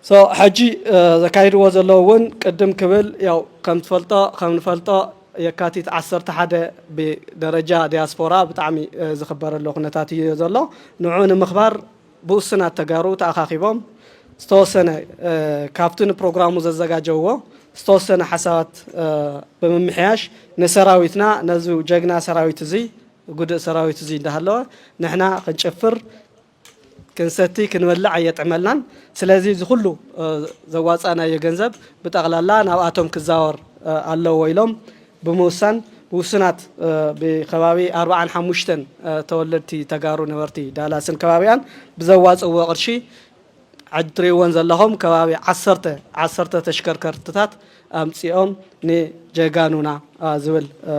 ሶ፣ ሕጂ፣ እ፣ ዘካይድዎ ዘለዉ እውን ቅድም ክብል፣ ያው ከም ትፈልጦ፣ ከም ንፈልጦ የካቲት ዓሰርተ ሓደ ብደረጃ ዲያስፖራ ብጣዕሚ፣ እ፣ ዝኽበረሉ ኩነታት እዩ ዘሎ። ንዑ ንምኽባር ብውሱናት ተጋሩ ተኣኻኺቦም ዝተወሰነ፣ እ፣ ካብቲ ንፕሮግራሙ ዘዘጋጀውዎ ዝተወሰነ ሓሳባት፣ እ፣ ብምምሕያሽ ንሰራዊትና፣ ነዚ ጀግና ሰራዊት እዚ፣ ጉድእ ሰራዊት እዚ እንዳሃለወ ንሕና ክንጨፍር፣ ክንሰቲ፣ ክንበልዕ ኣየጥዕመልናን። ስለዚ እዚ ኩሉ፣ እ፣ ዘዋፃእናዮ ገንዘብ ብጠቕላላ ናብኣቶም ክዛወር፣ እ፣ ኣለዎ ኢሎም ብምውሳን ውሱናት፣ እ፣ ብከባቢ ኣርባዓን ሓሙሽተን፣ እ፣ ተወለድቲ ተጋሩ ነበርቲ ዳላስን ከባቢኣን ብዘዋፅእዎ ቅርሺ፣ ሕጂ ትሪእወን ዘለኹም ከባቢ ዓሰርተ፣ ዓሰርተ ተሽከርከርትታት ኣምፂኦም ንጀጋኑና፣ እ፣ ዝብል፣ እ፣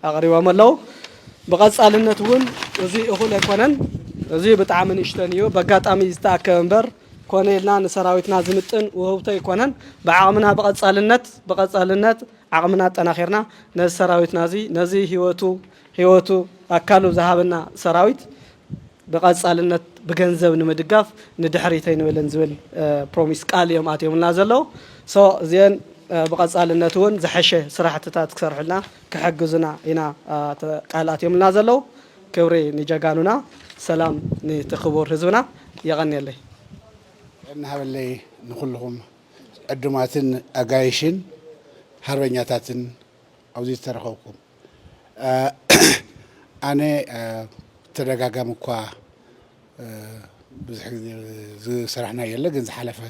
ኣቕሪቦም ኣለዉ። ብቐጻልነት እውን እዚ እኹል ኣይኮነን። እዚ ብጣዕሚ ንእሽተን እዩ። በጋጣሚ ዝተኣከበ እምበር ኮነ ኢልና ንሰራዊትና ዝምጥን ውህብቶ ኣይኮነን። ብዓቕምና ብቐጻልነት፣ ብቐጻልነት ዓቕምና ኣጠናኺርና ነዚ ሰራዊትና እዚ፣ ነዚ ህይወቱ፣ ህይወቱ ኣካሉ ዝሃበና ሰራዊት ብቐጻልነት ብገንዘብ ንምድጋፍ ንድሕሪት ኣይንብልን ዝብል፣ እ፣ ፕሮሚስ፣ ቃል እዮም ኣትዮምልና ዘለዉ። ሶ እዚአን፣ እ፣ ብቐጻልነት እውን ዝሐሸ ስራሕትታት ክሰርሑልና ክሕግዙና ኢና፣ እ፣ ተ-፣ ቃል ኣትዮምልና ዘለዉ። ክብሪ ንጀጋኑና፣ ሰላም ነቲ ክቡር ህዝብና። የቐንየለይ። እናሃበለይ ንኹልኹም ዕዱማትን ኣጋይሽን ሓርበኛታትን ኣብዚ ዝተረኸብኩም። እ፣ ኣነ፣ እ፣ ተደጋጋሚ እኳ፣ እ፣ ብዙሕ ግዜ ዝሰራሕና የለ፣ ግን ዝሓለፈ፣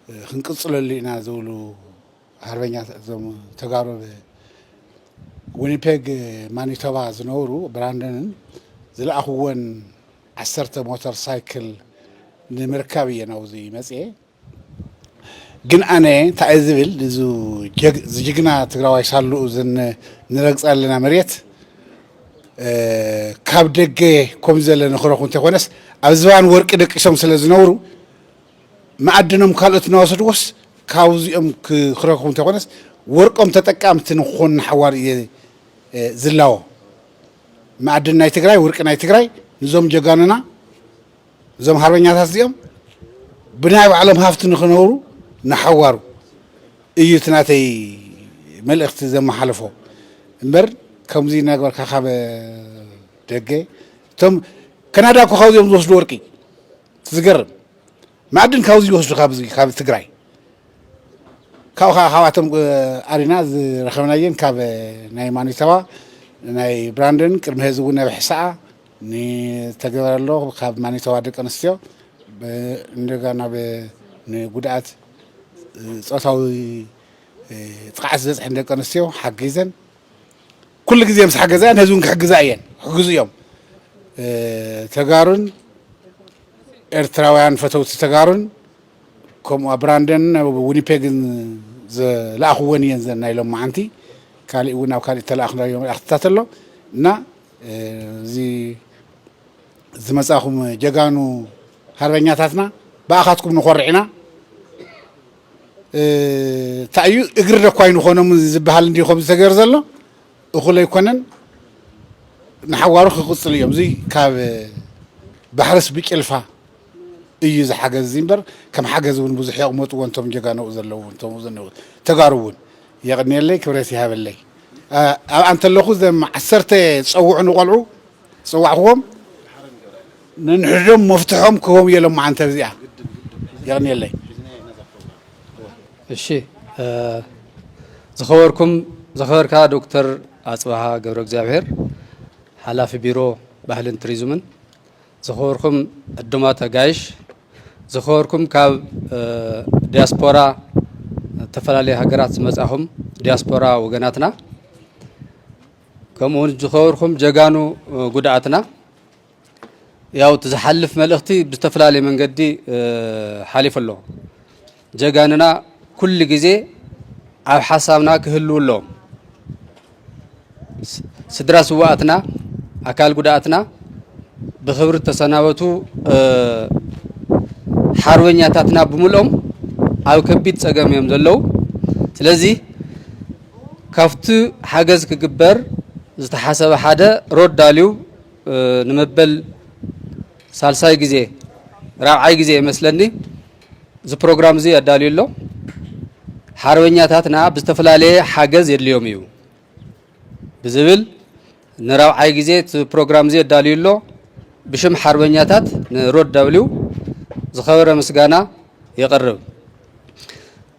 እ፣ ክንቅጽለሉ ኢና ዝብሉ ሓርበኛ እዞም ተጋሩ ኣብ ዊኒፔግ ማኒቶባ ዝነብሩ ብራንደንን ዝለኣኽወን ዓሰርተ ሞተር ሳይክል ንምርካብ እየ ናብዚ መፅየ። ግን ኣነ እንታይ እየ ዝብል፣ እዚ ጀግ-፣ እዚ ጅግና ትግራዋይ ሳልኡ ዝን-፣ ንረግፅ ኣለና መሬት፣ እ፣ ካብ ደገ ከምዚ ዘለ ንኽረኹ እንተይኮነስ ኣብ ዝባን ወርቂ ደቂሶም ስለ ዝነብሩ መኣድኖም ካልኦት እናወሰድዎስ ካብዚኦም ክ-፣ ክረኽቡ እንተይኮነስ ወርቆም ተጠቃምቲ ንክኾኑ ንሓዋሩ እየ፣ እ፣ ዝላቦ። ማዕድን ናይ ትግራይ፣ ወርቂ ናይ ትግራይ፣ ንዞም ጀጋኑና፣ እዞም ሃርበኛታት እዚኦም ብናይ ባዕሎም ሃፍቲ ንኽነብሩ ንሓዋሩ እዩ እቲ ናተይ መልእኽቲ ዘመሓልፎ። እምበር ከምዚ እናገበርካ ካብ ደገ፣ እቶም ከናዳ እኮ ካብዚኦም ዝወስዱ ወርቂ፣ ዝገርም። ማዕድን ካብዚ ይወስዱ፣ ካብዚ፣ ካብ ትግራይ። ካብኡ ከዓ ካብኣቶም፣ እ፣ ኣሪና ዝረኸብናየን ካብ፣ እ፣ ናይ ማኒቶባ፣ ናይ ብራንደን፣ ቅድሚ ሕዚ እውን ኣብ ሕሳኣ ንተገበረ ኣሎ። ካብ ማኒቶባ ደቂ ኣንስትዮ፣ ብ-፣ እንደገና ብ-፣ ንጉድኣት፣ እ፣ ጾታዊ፣ እ፣ ጥቕዓት ዝበፅሐን ደቂ ኣንስትዮ ሓጊዘን። ኩሉ ግዜ ምስ ሓገዛ እየን፣ ህዝቢ እውን ክሕግዛ እየን፣ ክሕግዙ እዮም። እ፣ ተጋሩን ኤርትራውያን ፈተውቲ ተጋሩን፣ ከምኡ ኣብ ብራንደን ኣብ ዊኒፔግን ዝለኣኽወን እየን፣ ዘን ናይ ሎማዓንቲ። ካሊእ እውን ኣብ ካሊእ ተለኣኽናዮ መልእኽትታት ኣሎ እና፣ እ፣ እዚ ዝመጻኹም ጀጋኑ ሃርበኛታትና፣ ብኣኻትኩም ንኾርዕ ኢና። እ፣ እንታይ እዩ፣ እግሪ ደኳ ኣይንኾኖም ዝበሃል እንዲዩ ከምዚ ተገይሩ ዘሎ፣ እኹል ኣይኮነን። ንሓዋሩ ክቕጽሉ እዮም። እዚ ካብ ባሕርስ ብጭልፋ እዩ ዝሓገዝ እዚ እምበር፣ ከም ሓገዝ እውን ብዙሕ የቕመጥዎ፣ እንቶም ጀጋነኡ ዘለዉ፣ እንቶም ዘለዉ ተጋሩ እውን። የቕንየለይ፣ ክብረት ይሃበለይ። እ፣ ኣብኣ እንተለኹ፣ ዘም ዓሰርተ ዝጸውዑ ንቖልዑ፣ ዝጸዋዕኽዎም፣ ነንሕዶም መፍትሖም ክህቦም እየ ሎማዓንቲ ኣብዚኣ። የቕንየለይ። እሺ፣ እ፣ ዝኸበርኩም፣ ዝኸበርካ ዶክተር ኣጽብሃ ገብረ እግዚኣብሔር፣ ሓላፊ ቢሮ ባህልን ቱሪዝምን፣ ዝኸበርኩም ዕዱማት ኣጋይሽ፣ ዝኸበርኩም ካብ፣ እ፣ ዲያስፖራ፣ ዝተፈላለዩ ሃገራት ዝመጻኹም ዲያስፖራ ወገናትና፣ ከምኡ እውን ዝኸበርኩም ጀጋኑ፣ እ፣ ጉድኣትና፣ ያው እቲ ዝሓልፍ መልእኽቲ ብዝተፈላለየ መንገዲ፣ እ፣ ሓሊፉ ኣሎ። ጀጋንና ኩሉ ግዜ ኣብ ሓሳብና ክህልዉ ኣለዎም። ስ-፣ ስድራ ስውኣትና፣ ኣካል ጉድኣትና ብኽብሪ ተሰናበቱ፣ እ፣ ሓርበኛታትና ብምልኦም ኣብ ከቢድ ጸገም እዮም ዘለዉ። ስለዚ ካብቲ ሓገዝ ክግበር ዝተሓሰበ ሓደ ሮድ ዳልዩ፣ እ፣ ንመበል ሳልሳይ ግዜ፣ ራብዓይ ግዜ ይመስለኒ፣ እዚ ፕሮግራም እዚ ኣዳልዩ ኣሎ። ሓርበኛታትና ብዝተፈላለየ ሓገዝ የድልዮም እዩ ብዝብል ንራብዓይ ግዜ እቲ ፕሮግራም እዚ ኣዳልዩ ኣሎ። ብሽም ሓርበኛታት ንሮድ ዳብሊው ዝኸበረ ምስጋና የቕርብ።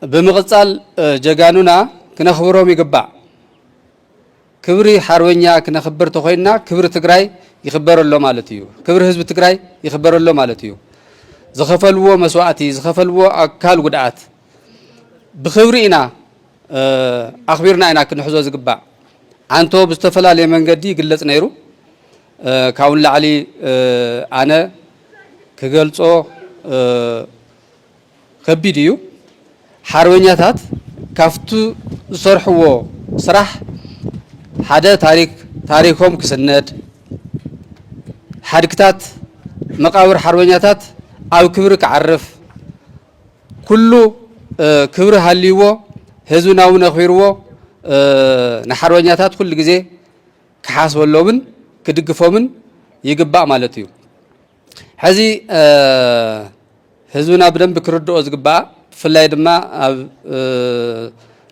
ብምቕጻል፣ እ፣ ጀጋኑና ክነኽብሮም ይግባእ። ክብሪ ሓርበኛ ክነኽብር ተኾይንና፣ ክብሪ ትግራይ ይኽበር ኣሎ ማለት እዩ። ክብሪ ህዝቢ ትግራይ ይኽበር ኣሎ ማለት እዩ። ዝኸፈልዎ መስዋእቲ፣ ዝኸፈልዎ ኣካል ጉድኣት ብኽብሪ ኢና፣ እ፣ ኣኽቢርና ኢና ክንሕዞ ዝግባእ። ዓንቶ ብዝተፈላለየ መንገዲ ይግለጽ ነይሩ። እ፣ ካብኡ ንላዕሊ፣ እ፣ ኣነ ክገልጾ፣ እ፣ ከቢድ እዩ። ሓርበኛታት ካብቲ ዝሰርሕዎ ስራሕ ሓደ ታሪክ፣ ታሪኮም ክስነድ፣ ሓድግታት መቃብር ሓርበኛታት ኣብ ክብሪ ክዓርፍ፣ ኩሉ፣ እ፣ ክብሪ ሃልይዎ፣ ህዝብና እውን ኣኽቢርዎ፣ እ፣ ንሓርበኛታት ኩሉ ግዜ ክሓስበሎምን ክድግፎምን ይግባእ ማለት እዩ። ሕዚ፣ እ፣ ህዝብና ብደንቢ ክርድኦ ዝግባእ፣ ብፍላይ ድማ ኣብ፣ እ፣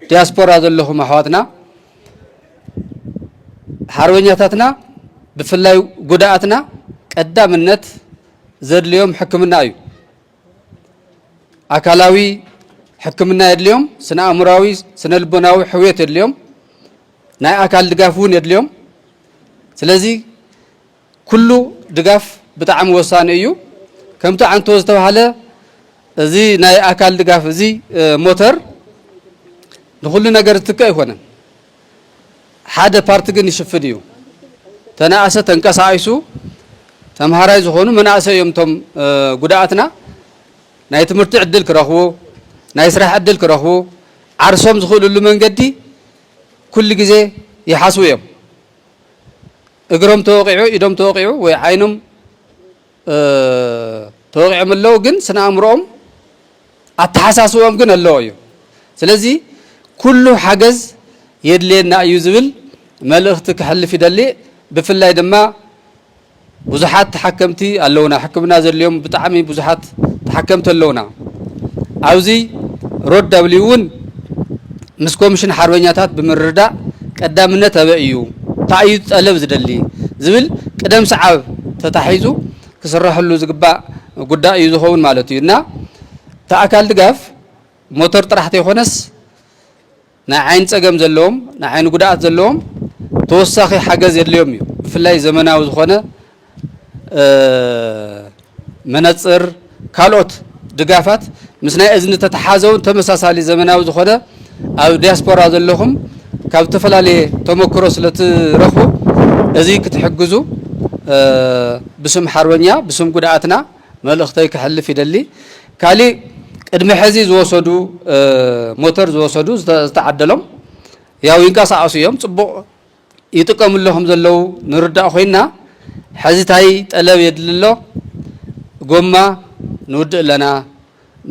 ዲያስፖራ ዘለኹም ኣሕዋትና፣ ሓርበኛታትና፣ ብፍላይ ጉድኣትና ቀዳምነት ዘድልዮም ሕክምና እዩ። ኣካላዊ ሕክምና የድልዮም፣ ስነ ኣእምሮኣዊ፣ ስነ ልቦናዊ ሕውየት የድልዮም፣ ናይ ኣካል ድጋፍ እውን የድልዮም። ስለዚ ኩሉ ድጋፍ ብጣዕሚ ወሳኒ እዩ። ከምቲ ዓንቶ ዝተባህለ፣ እዚ ናይ ኣካል ድጋፍ፣ እዚ፣ እ፣ ሞተር ንኹሉ ነገር ዝትክእ ኣይኮነን። ሓደ ፓርቲ ግን ይሽፍን እዩ። ተነኣሰ ተንቀሳቒሱ ተምሃራይ ዝኾኑ መናእሰይ እዮም እቶም፣ እ፣ ጉድኣትና። ናይ ትምህርቲ ዕድል ክረኽቡ፣ ናይ ስራሕ ዕድል ክረኽቡ፣ ዓርሶም ዝኽእልሉ መንገዲ ኩሉ ግዜ ይሓስቡ እዮም። እግሮም ተወቒዑ፣ ኢዶም ተወቒዑ ወይ ዓይኖም፣ እ፣ ተወቒዖም ኣለዉ፣ ግን ስነ ኣእምሮኦም፣ ኣተሓሳስቦም ግን ኣለዎ እዩ። ስለዚ ኩሉ ሓገዝ የድልየና እዩ ዝብል መልእኽቲ ክሕልፍ ይደሊ። ብፍላይ ድማ ብዙሓት ተሓከምቲ ኣለውና፣ ሕክምና ዘድልዮም ብጣዕሚ ብዙሓት ተሓከምቲ ኣለውና። ኣብዚ ሮድ ዳብሊው እውን ምስ ኮሚሽን ሓርበኛታት ብምርዳእ ቀዳምነት ኣበይ እዩ፣ እንታይ እዩ ጠለብ ዝደሊ ዝብል ቅደም ሰዓብ ተታሒዙ ክስረሐሉ ዝግባእ ጉዳይ እዩ ዝኸውን ማለት እዩ። እና እቲ ኣካል ድጋፍ ሞተር ጥራሕ ተይኮነስ ናይ ዓይኒ ጸገም ዘለዎም፣ ናይ ዓይኒ ጉድኣት ዘለዎም ተወሳኺ ሓገዝ የድልዮም እዩ። ብፍላይ ዘመናዊ ዝኾነ መነጽር፣ ካልኦት ድጋፋት ምስ ናይ እዝኒ ተተሓዘውን ተመሳሳሊ ዘመናዊ ዝኾነ ኣብ ዲያስፖራ ዘለኹም ካብ ዝተፈላለየ ተመክሮ ስለ ትረኽቡ እዚ ክትሕግዙ ብስም ሓርበኛ ብስም ጉድኣትና መልእኽተይ ክሕልፍ ይደሊ። ካሊእ ቅድሚ ሕዚ ዝወሰዱ ሞተር ዝወሰዱ ዝተዓደሎም ያው ይንቀሳቐሱ እዮም፣ ጽቡቕ ይጥቀምሉ ከም ዘለዉ ንርዳእ ኮይና፣ ሕዚ ታይ ጠለብ የድሊ ኣሎ? ጎማ ንውድእ ኣለና፣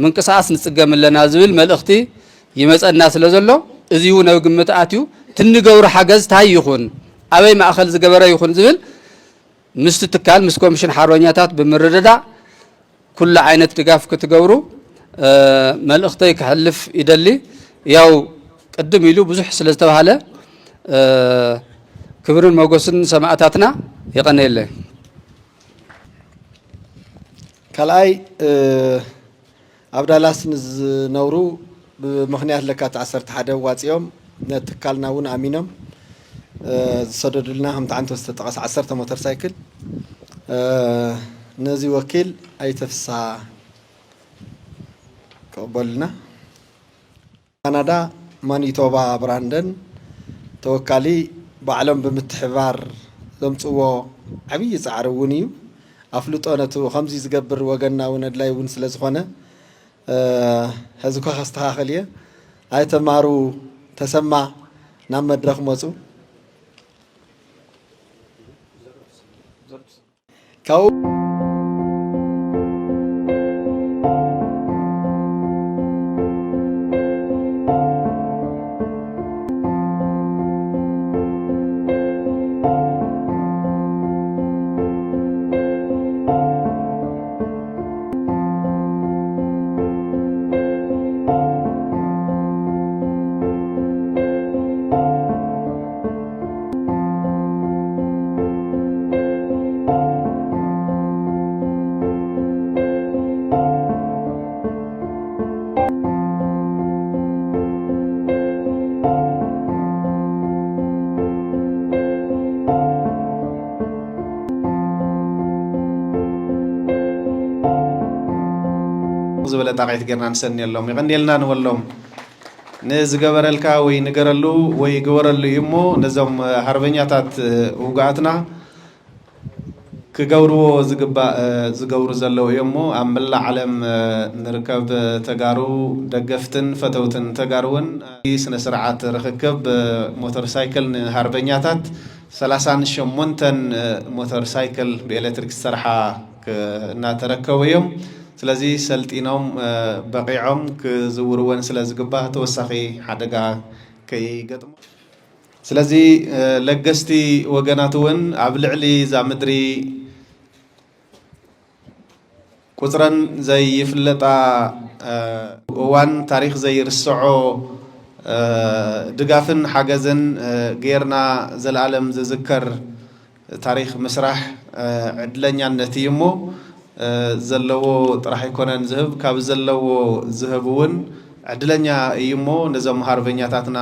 ምንቅስቓስ ንጽገም ኣለና ዝብል መልእኽቲ ይመጸና ስለ ዘሎ፣ እዚ እውን ኣብ ግምት ኣትዩ፣ ትንገብሮ ሓገዝ ታይ ይኹን፣ ኣበይ ማእኸል ዝገበረ ይኹን ዝብል ምስቲ ትካል ምስ ኮሚሽን ሓርበኛታት ብምርድዳእ ኩሉ ዓይነት ድጋፍ ክትገብሩ መልእኽተይ ክሕልፍ ይደሊ። ያው ቅድም ኢሉ ብዙሕ ስለ ዝተባህለ ክብርን ሞገስን ሰማእታትና። የቐነየለይ። ካልኣይ ኣብ ዳላስ ንዝነብሩ ብምኽንያት ለካቲት ዓሰርተ ሓደ ዋፂኦም ነቲ ትካልና እውን ኣሚኖም ዝሰደዱልና ከምቲ ዓንቶ ዝተጠቐሰ ዓሰርተ ሞተር ሳይክል ነዚ ወኪል ኣይተ ፍስሃ ክቕበሉልና። ካናዳ ማኒቶባ ብራንደን ተወካሊ ባዕሎም ብምትሕባር ዘምፅዎ ዓብዪ ፃዕሪ እውን እዩ። ኣፍልጦ ነቲ ከምዚ ዝገብር ወገንና እውን ኣድላይ እውን ስለ ዝኾነ ሕዚ እኳ ከስተኻኸል እየ። ኣይተ ማሩ ተሰማ ናብ መድረኽ መፁ። ካብኡ ዝበለ ጣቕዒት ጌርና ንሰንየሎም። የቐንየልና ንበሎም። ንዝገበረልካ ወይ ንገረሉ ወይ ግበረሉ እዩ እሞ ነዞም ሃርበኛታት ውጉኣትና ክገብርዎ ዝግባእ ዝገብሩ ዘለዉ እዮም እሞ ኣብ መላእ ዓለም ንርከብ ተጋሩ ደገፍትን ፈተውትን ተጋሩ እውን ስነ ስርዓት ርኽክብ ሞተር ሳይክል ንሃርበኛታት ሰላሳን ሸሞንተን ሞተር ሳይክል ብኤሌክትሪክ ዝሰርሓ እናተረከቡ እዮም። ስለዚ ሰልጢኖም በቒዖም ክዝውርወን ስለ ዝግባእ ተወሳኺ ሓደጋ ከይገጥሞ ስለዚ ለገስቲ ወገናት እውን ኣብ ልዕሊ እዛ ምድሪ ቁፅረን ዘይፍለጣ እዋን ታሪክ ዘይርስዖ ድጋፍን ሓገዝን ገይርና ዘላለም ዝዝከር ታሪክ ምስራሕ ዕድለኛነት እዩ እሞ ዘለዎ ጥራሕ ኣይኮነን ዝህብ ካብ ዘለዎ ዝህብ እውን ዕድለኛ እዩ እሞ ነዞም ሃርበኛታትና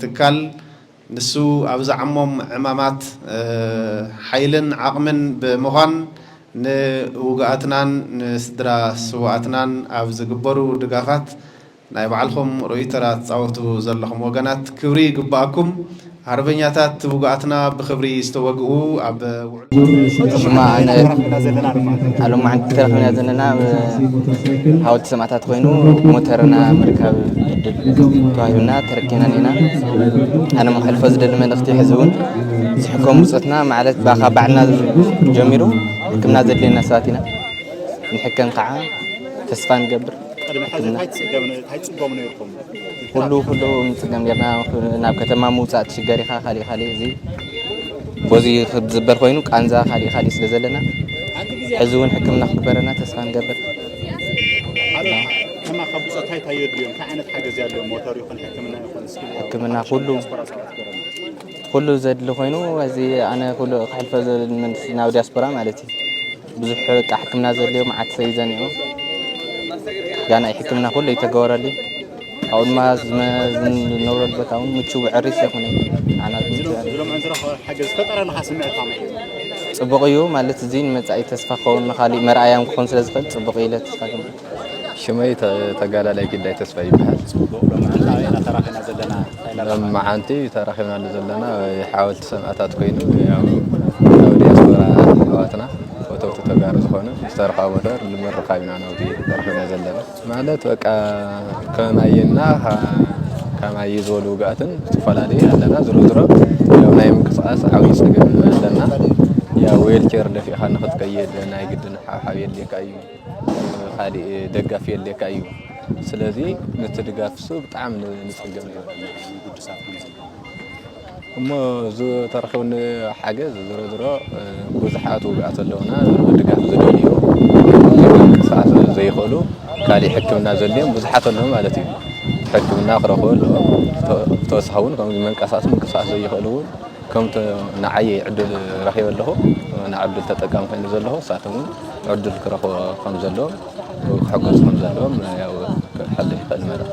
ትካል ንሱ ኣብ ዝዓሞም ዕማማት ሓይልን ዓቕምን ብምዃን ንውጉኣትናን ንስድራ ስውኣትናን ኣብ ዝግበሩ ድጋፋት ናይ ባዕልኹም ርኡይ ተራ ትፃወቱ ዘለኹም ወገናት ክብሪ ይግባኣኩም። ሃርበኛታት ውጉኣትና ብኽብሪ ዝተወግኡ ኣብ ውዕል ሽማ ኣነ ኣሎማዕንቲ ተረኺብና ዘለና ሃወልቲ ሰማእታት ኮይኑ ሞተርና ምርካብ ዕድል ተዋሂቡና ተረኪብና ኔና። ኣነ መሕልፎ ዝደሊ መልእኽቲ ሕዚ እውን ዝሕከሙ ብፆትና ማለት ባኻ ባዕልና ጀሚሩ ሕክምና ዘድልየና ሰባት ኢና። ንሕከም ከዓ ተስፋ ንገብር። ቅድሚ ሕዚ እንታይ ትፅገሙ እንታይ ትፅገሙ ነይርኩም? ኩሉ ኩሉ ንፅገም ጌርና ናብ ከተማ ምውፃእ ትሽገር ኢኻ ካሊእ ካሊእ እዚ በዚ ክዝበር ኮይኑ ቃንዛ ካሊእ ካሊእ ስለ ዘለና ሕዚ እውን ሕክምና ክግበረና ተስፋ ንገብር። ከማ ካብ ብፆት እንታይ እንታይ የድልዮም? እንታይ ዓይነት ሓገዝ የድልዮም? ሞተር ይኹን ሕክምና ይኹን እስኪ ሕክምና ኩሉ ኩሉ ዘድሊ ኮይኑ እዚ ኣነ ኩሉ ክሕልፈ ዘብል መንስ ናብ ዲያስፖራ ማለት እዩ። ብዙሕ በቃ ሕክምና ዘድልዮ መዓት ሰብ እዩ ዘኒኦ። ጋና ሕክምና ኩሉ ይተገበረሉ። ኣብኡ ድማ ዝመ- ዝነብረሉ ቦታ እውን ምቹው ዕሪስ ይኹን። ንዓና ዝምቹ ዕሪስ። ዝሎም እንዝረኸ ሓገዝ ዝፈጠረልኻ ስምዒት ከመይ እዩ? ፅቡቕ እዩ ማለት እዚ ንመፃኢ ተስፋ ክኸውን ንካሊእ መርኣያ ክኾን ስለ ዝኽእል ፅቡቕ ኢለ ተስፋ ገምት። ሽመይ ተ- ተጋዳላይ ግዳይ ተስፋ ይበሃል። ሎማዓንቲ ኣበየና ተራኺና ዘለና? ሎማዓንቲ ተራኺብናሉ ዘለና ሓወልቲ ሰማእታት ኮይኑ ያው ናብ ዲያስፖራ ኣሕዋትና ፈተውቲ ተጋሩ ዝኾኑ ዝተረኸበ ሞተር ንምርኻብ ኢና ናብቲ ተረኺብና ዘለና። ማለት በቃ ከማይና ከማይ ዝበሉ ውግኣትን ዝተፈላለዩ ኣለና። ዝሮ ዝሮ ያው ናይ ምንቅስቃስ ዓብዪ ፀገም ኣለና። ያው ዌልቸር ደፊእካ ንክትከይድ ናይ ግድን ሓብሓብ የድልየካ እዩ። ካሊእ ደጋፊ የድልየካ እዩ። ስለዚ ነቲ ድጋፍ እሱ ብጣዕሚ ንፅገም እዩ። እሞ ዝተረኸበኒ ሓገዝ ዝሮ ዝሮ ብዙሓት ውግኣት ኣለውና ድጋፍ ዝደልዩ ምንቅስቃስ ዘይኽእሉ ካሊእ ሕክምና ዘድልዮም ብዙሓት ኣለዉ ማለት እዩ። ሕክምና ክረኽቡ ኣለዎም። ተወሳኺ እውን ከም መንቀሳቀሲ ምንቅስቃስ ዘይኽእሉ እውን ከምቲ ንዓየ ዕድል ረኺበ ኣለኹ ንዕድል ተጠቃሚ ኮይኑ ዘለኹ እሳቶም እውን ዕድል ክረኽቦ ከም ዘለዎም ክሕገዙ ከም ዘለዎም ያው ክሕልፍ ይኽእል ማለት እዩ።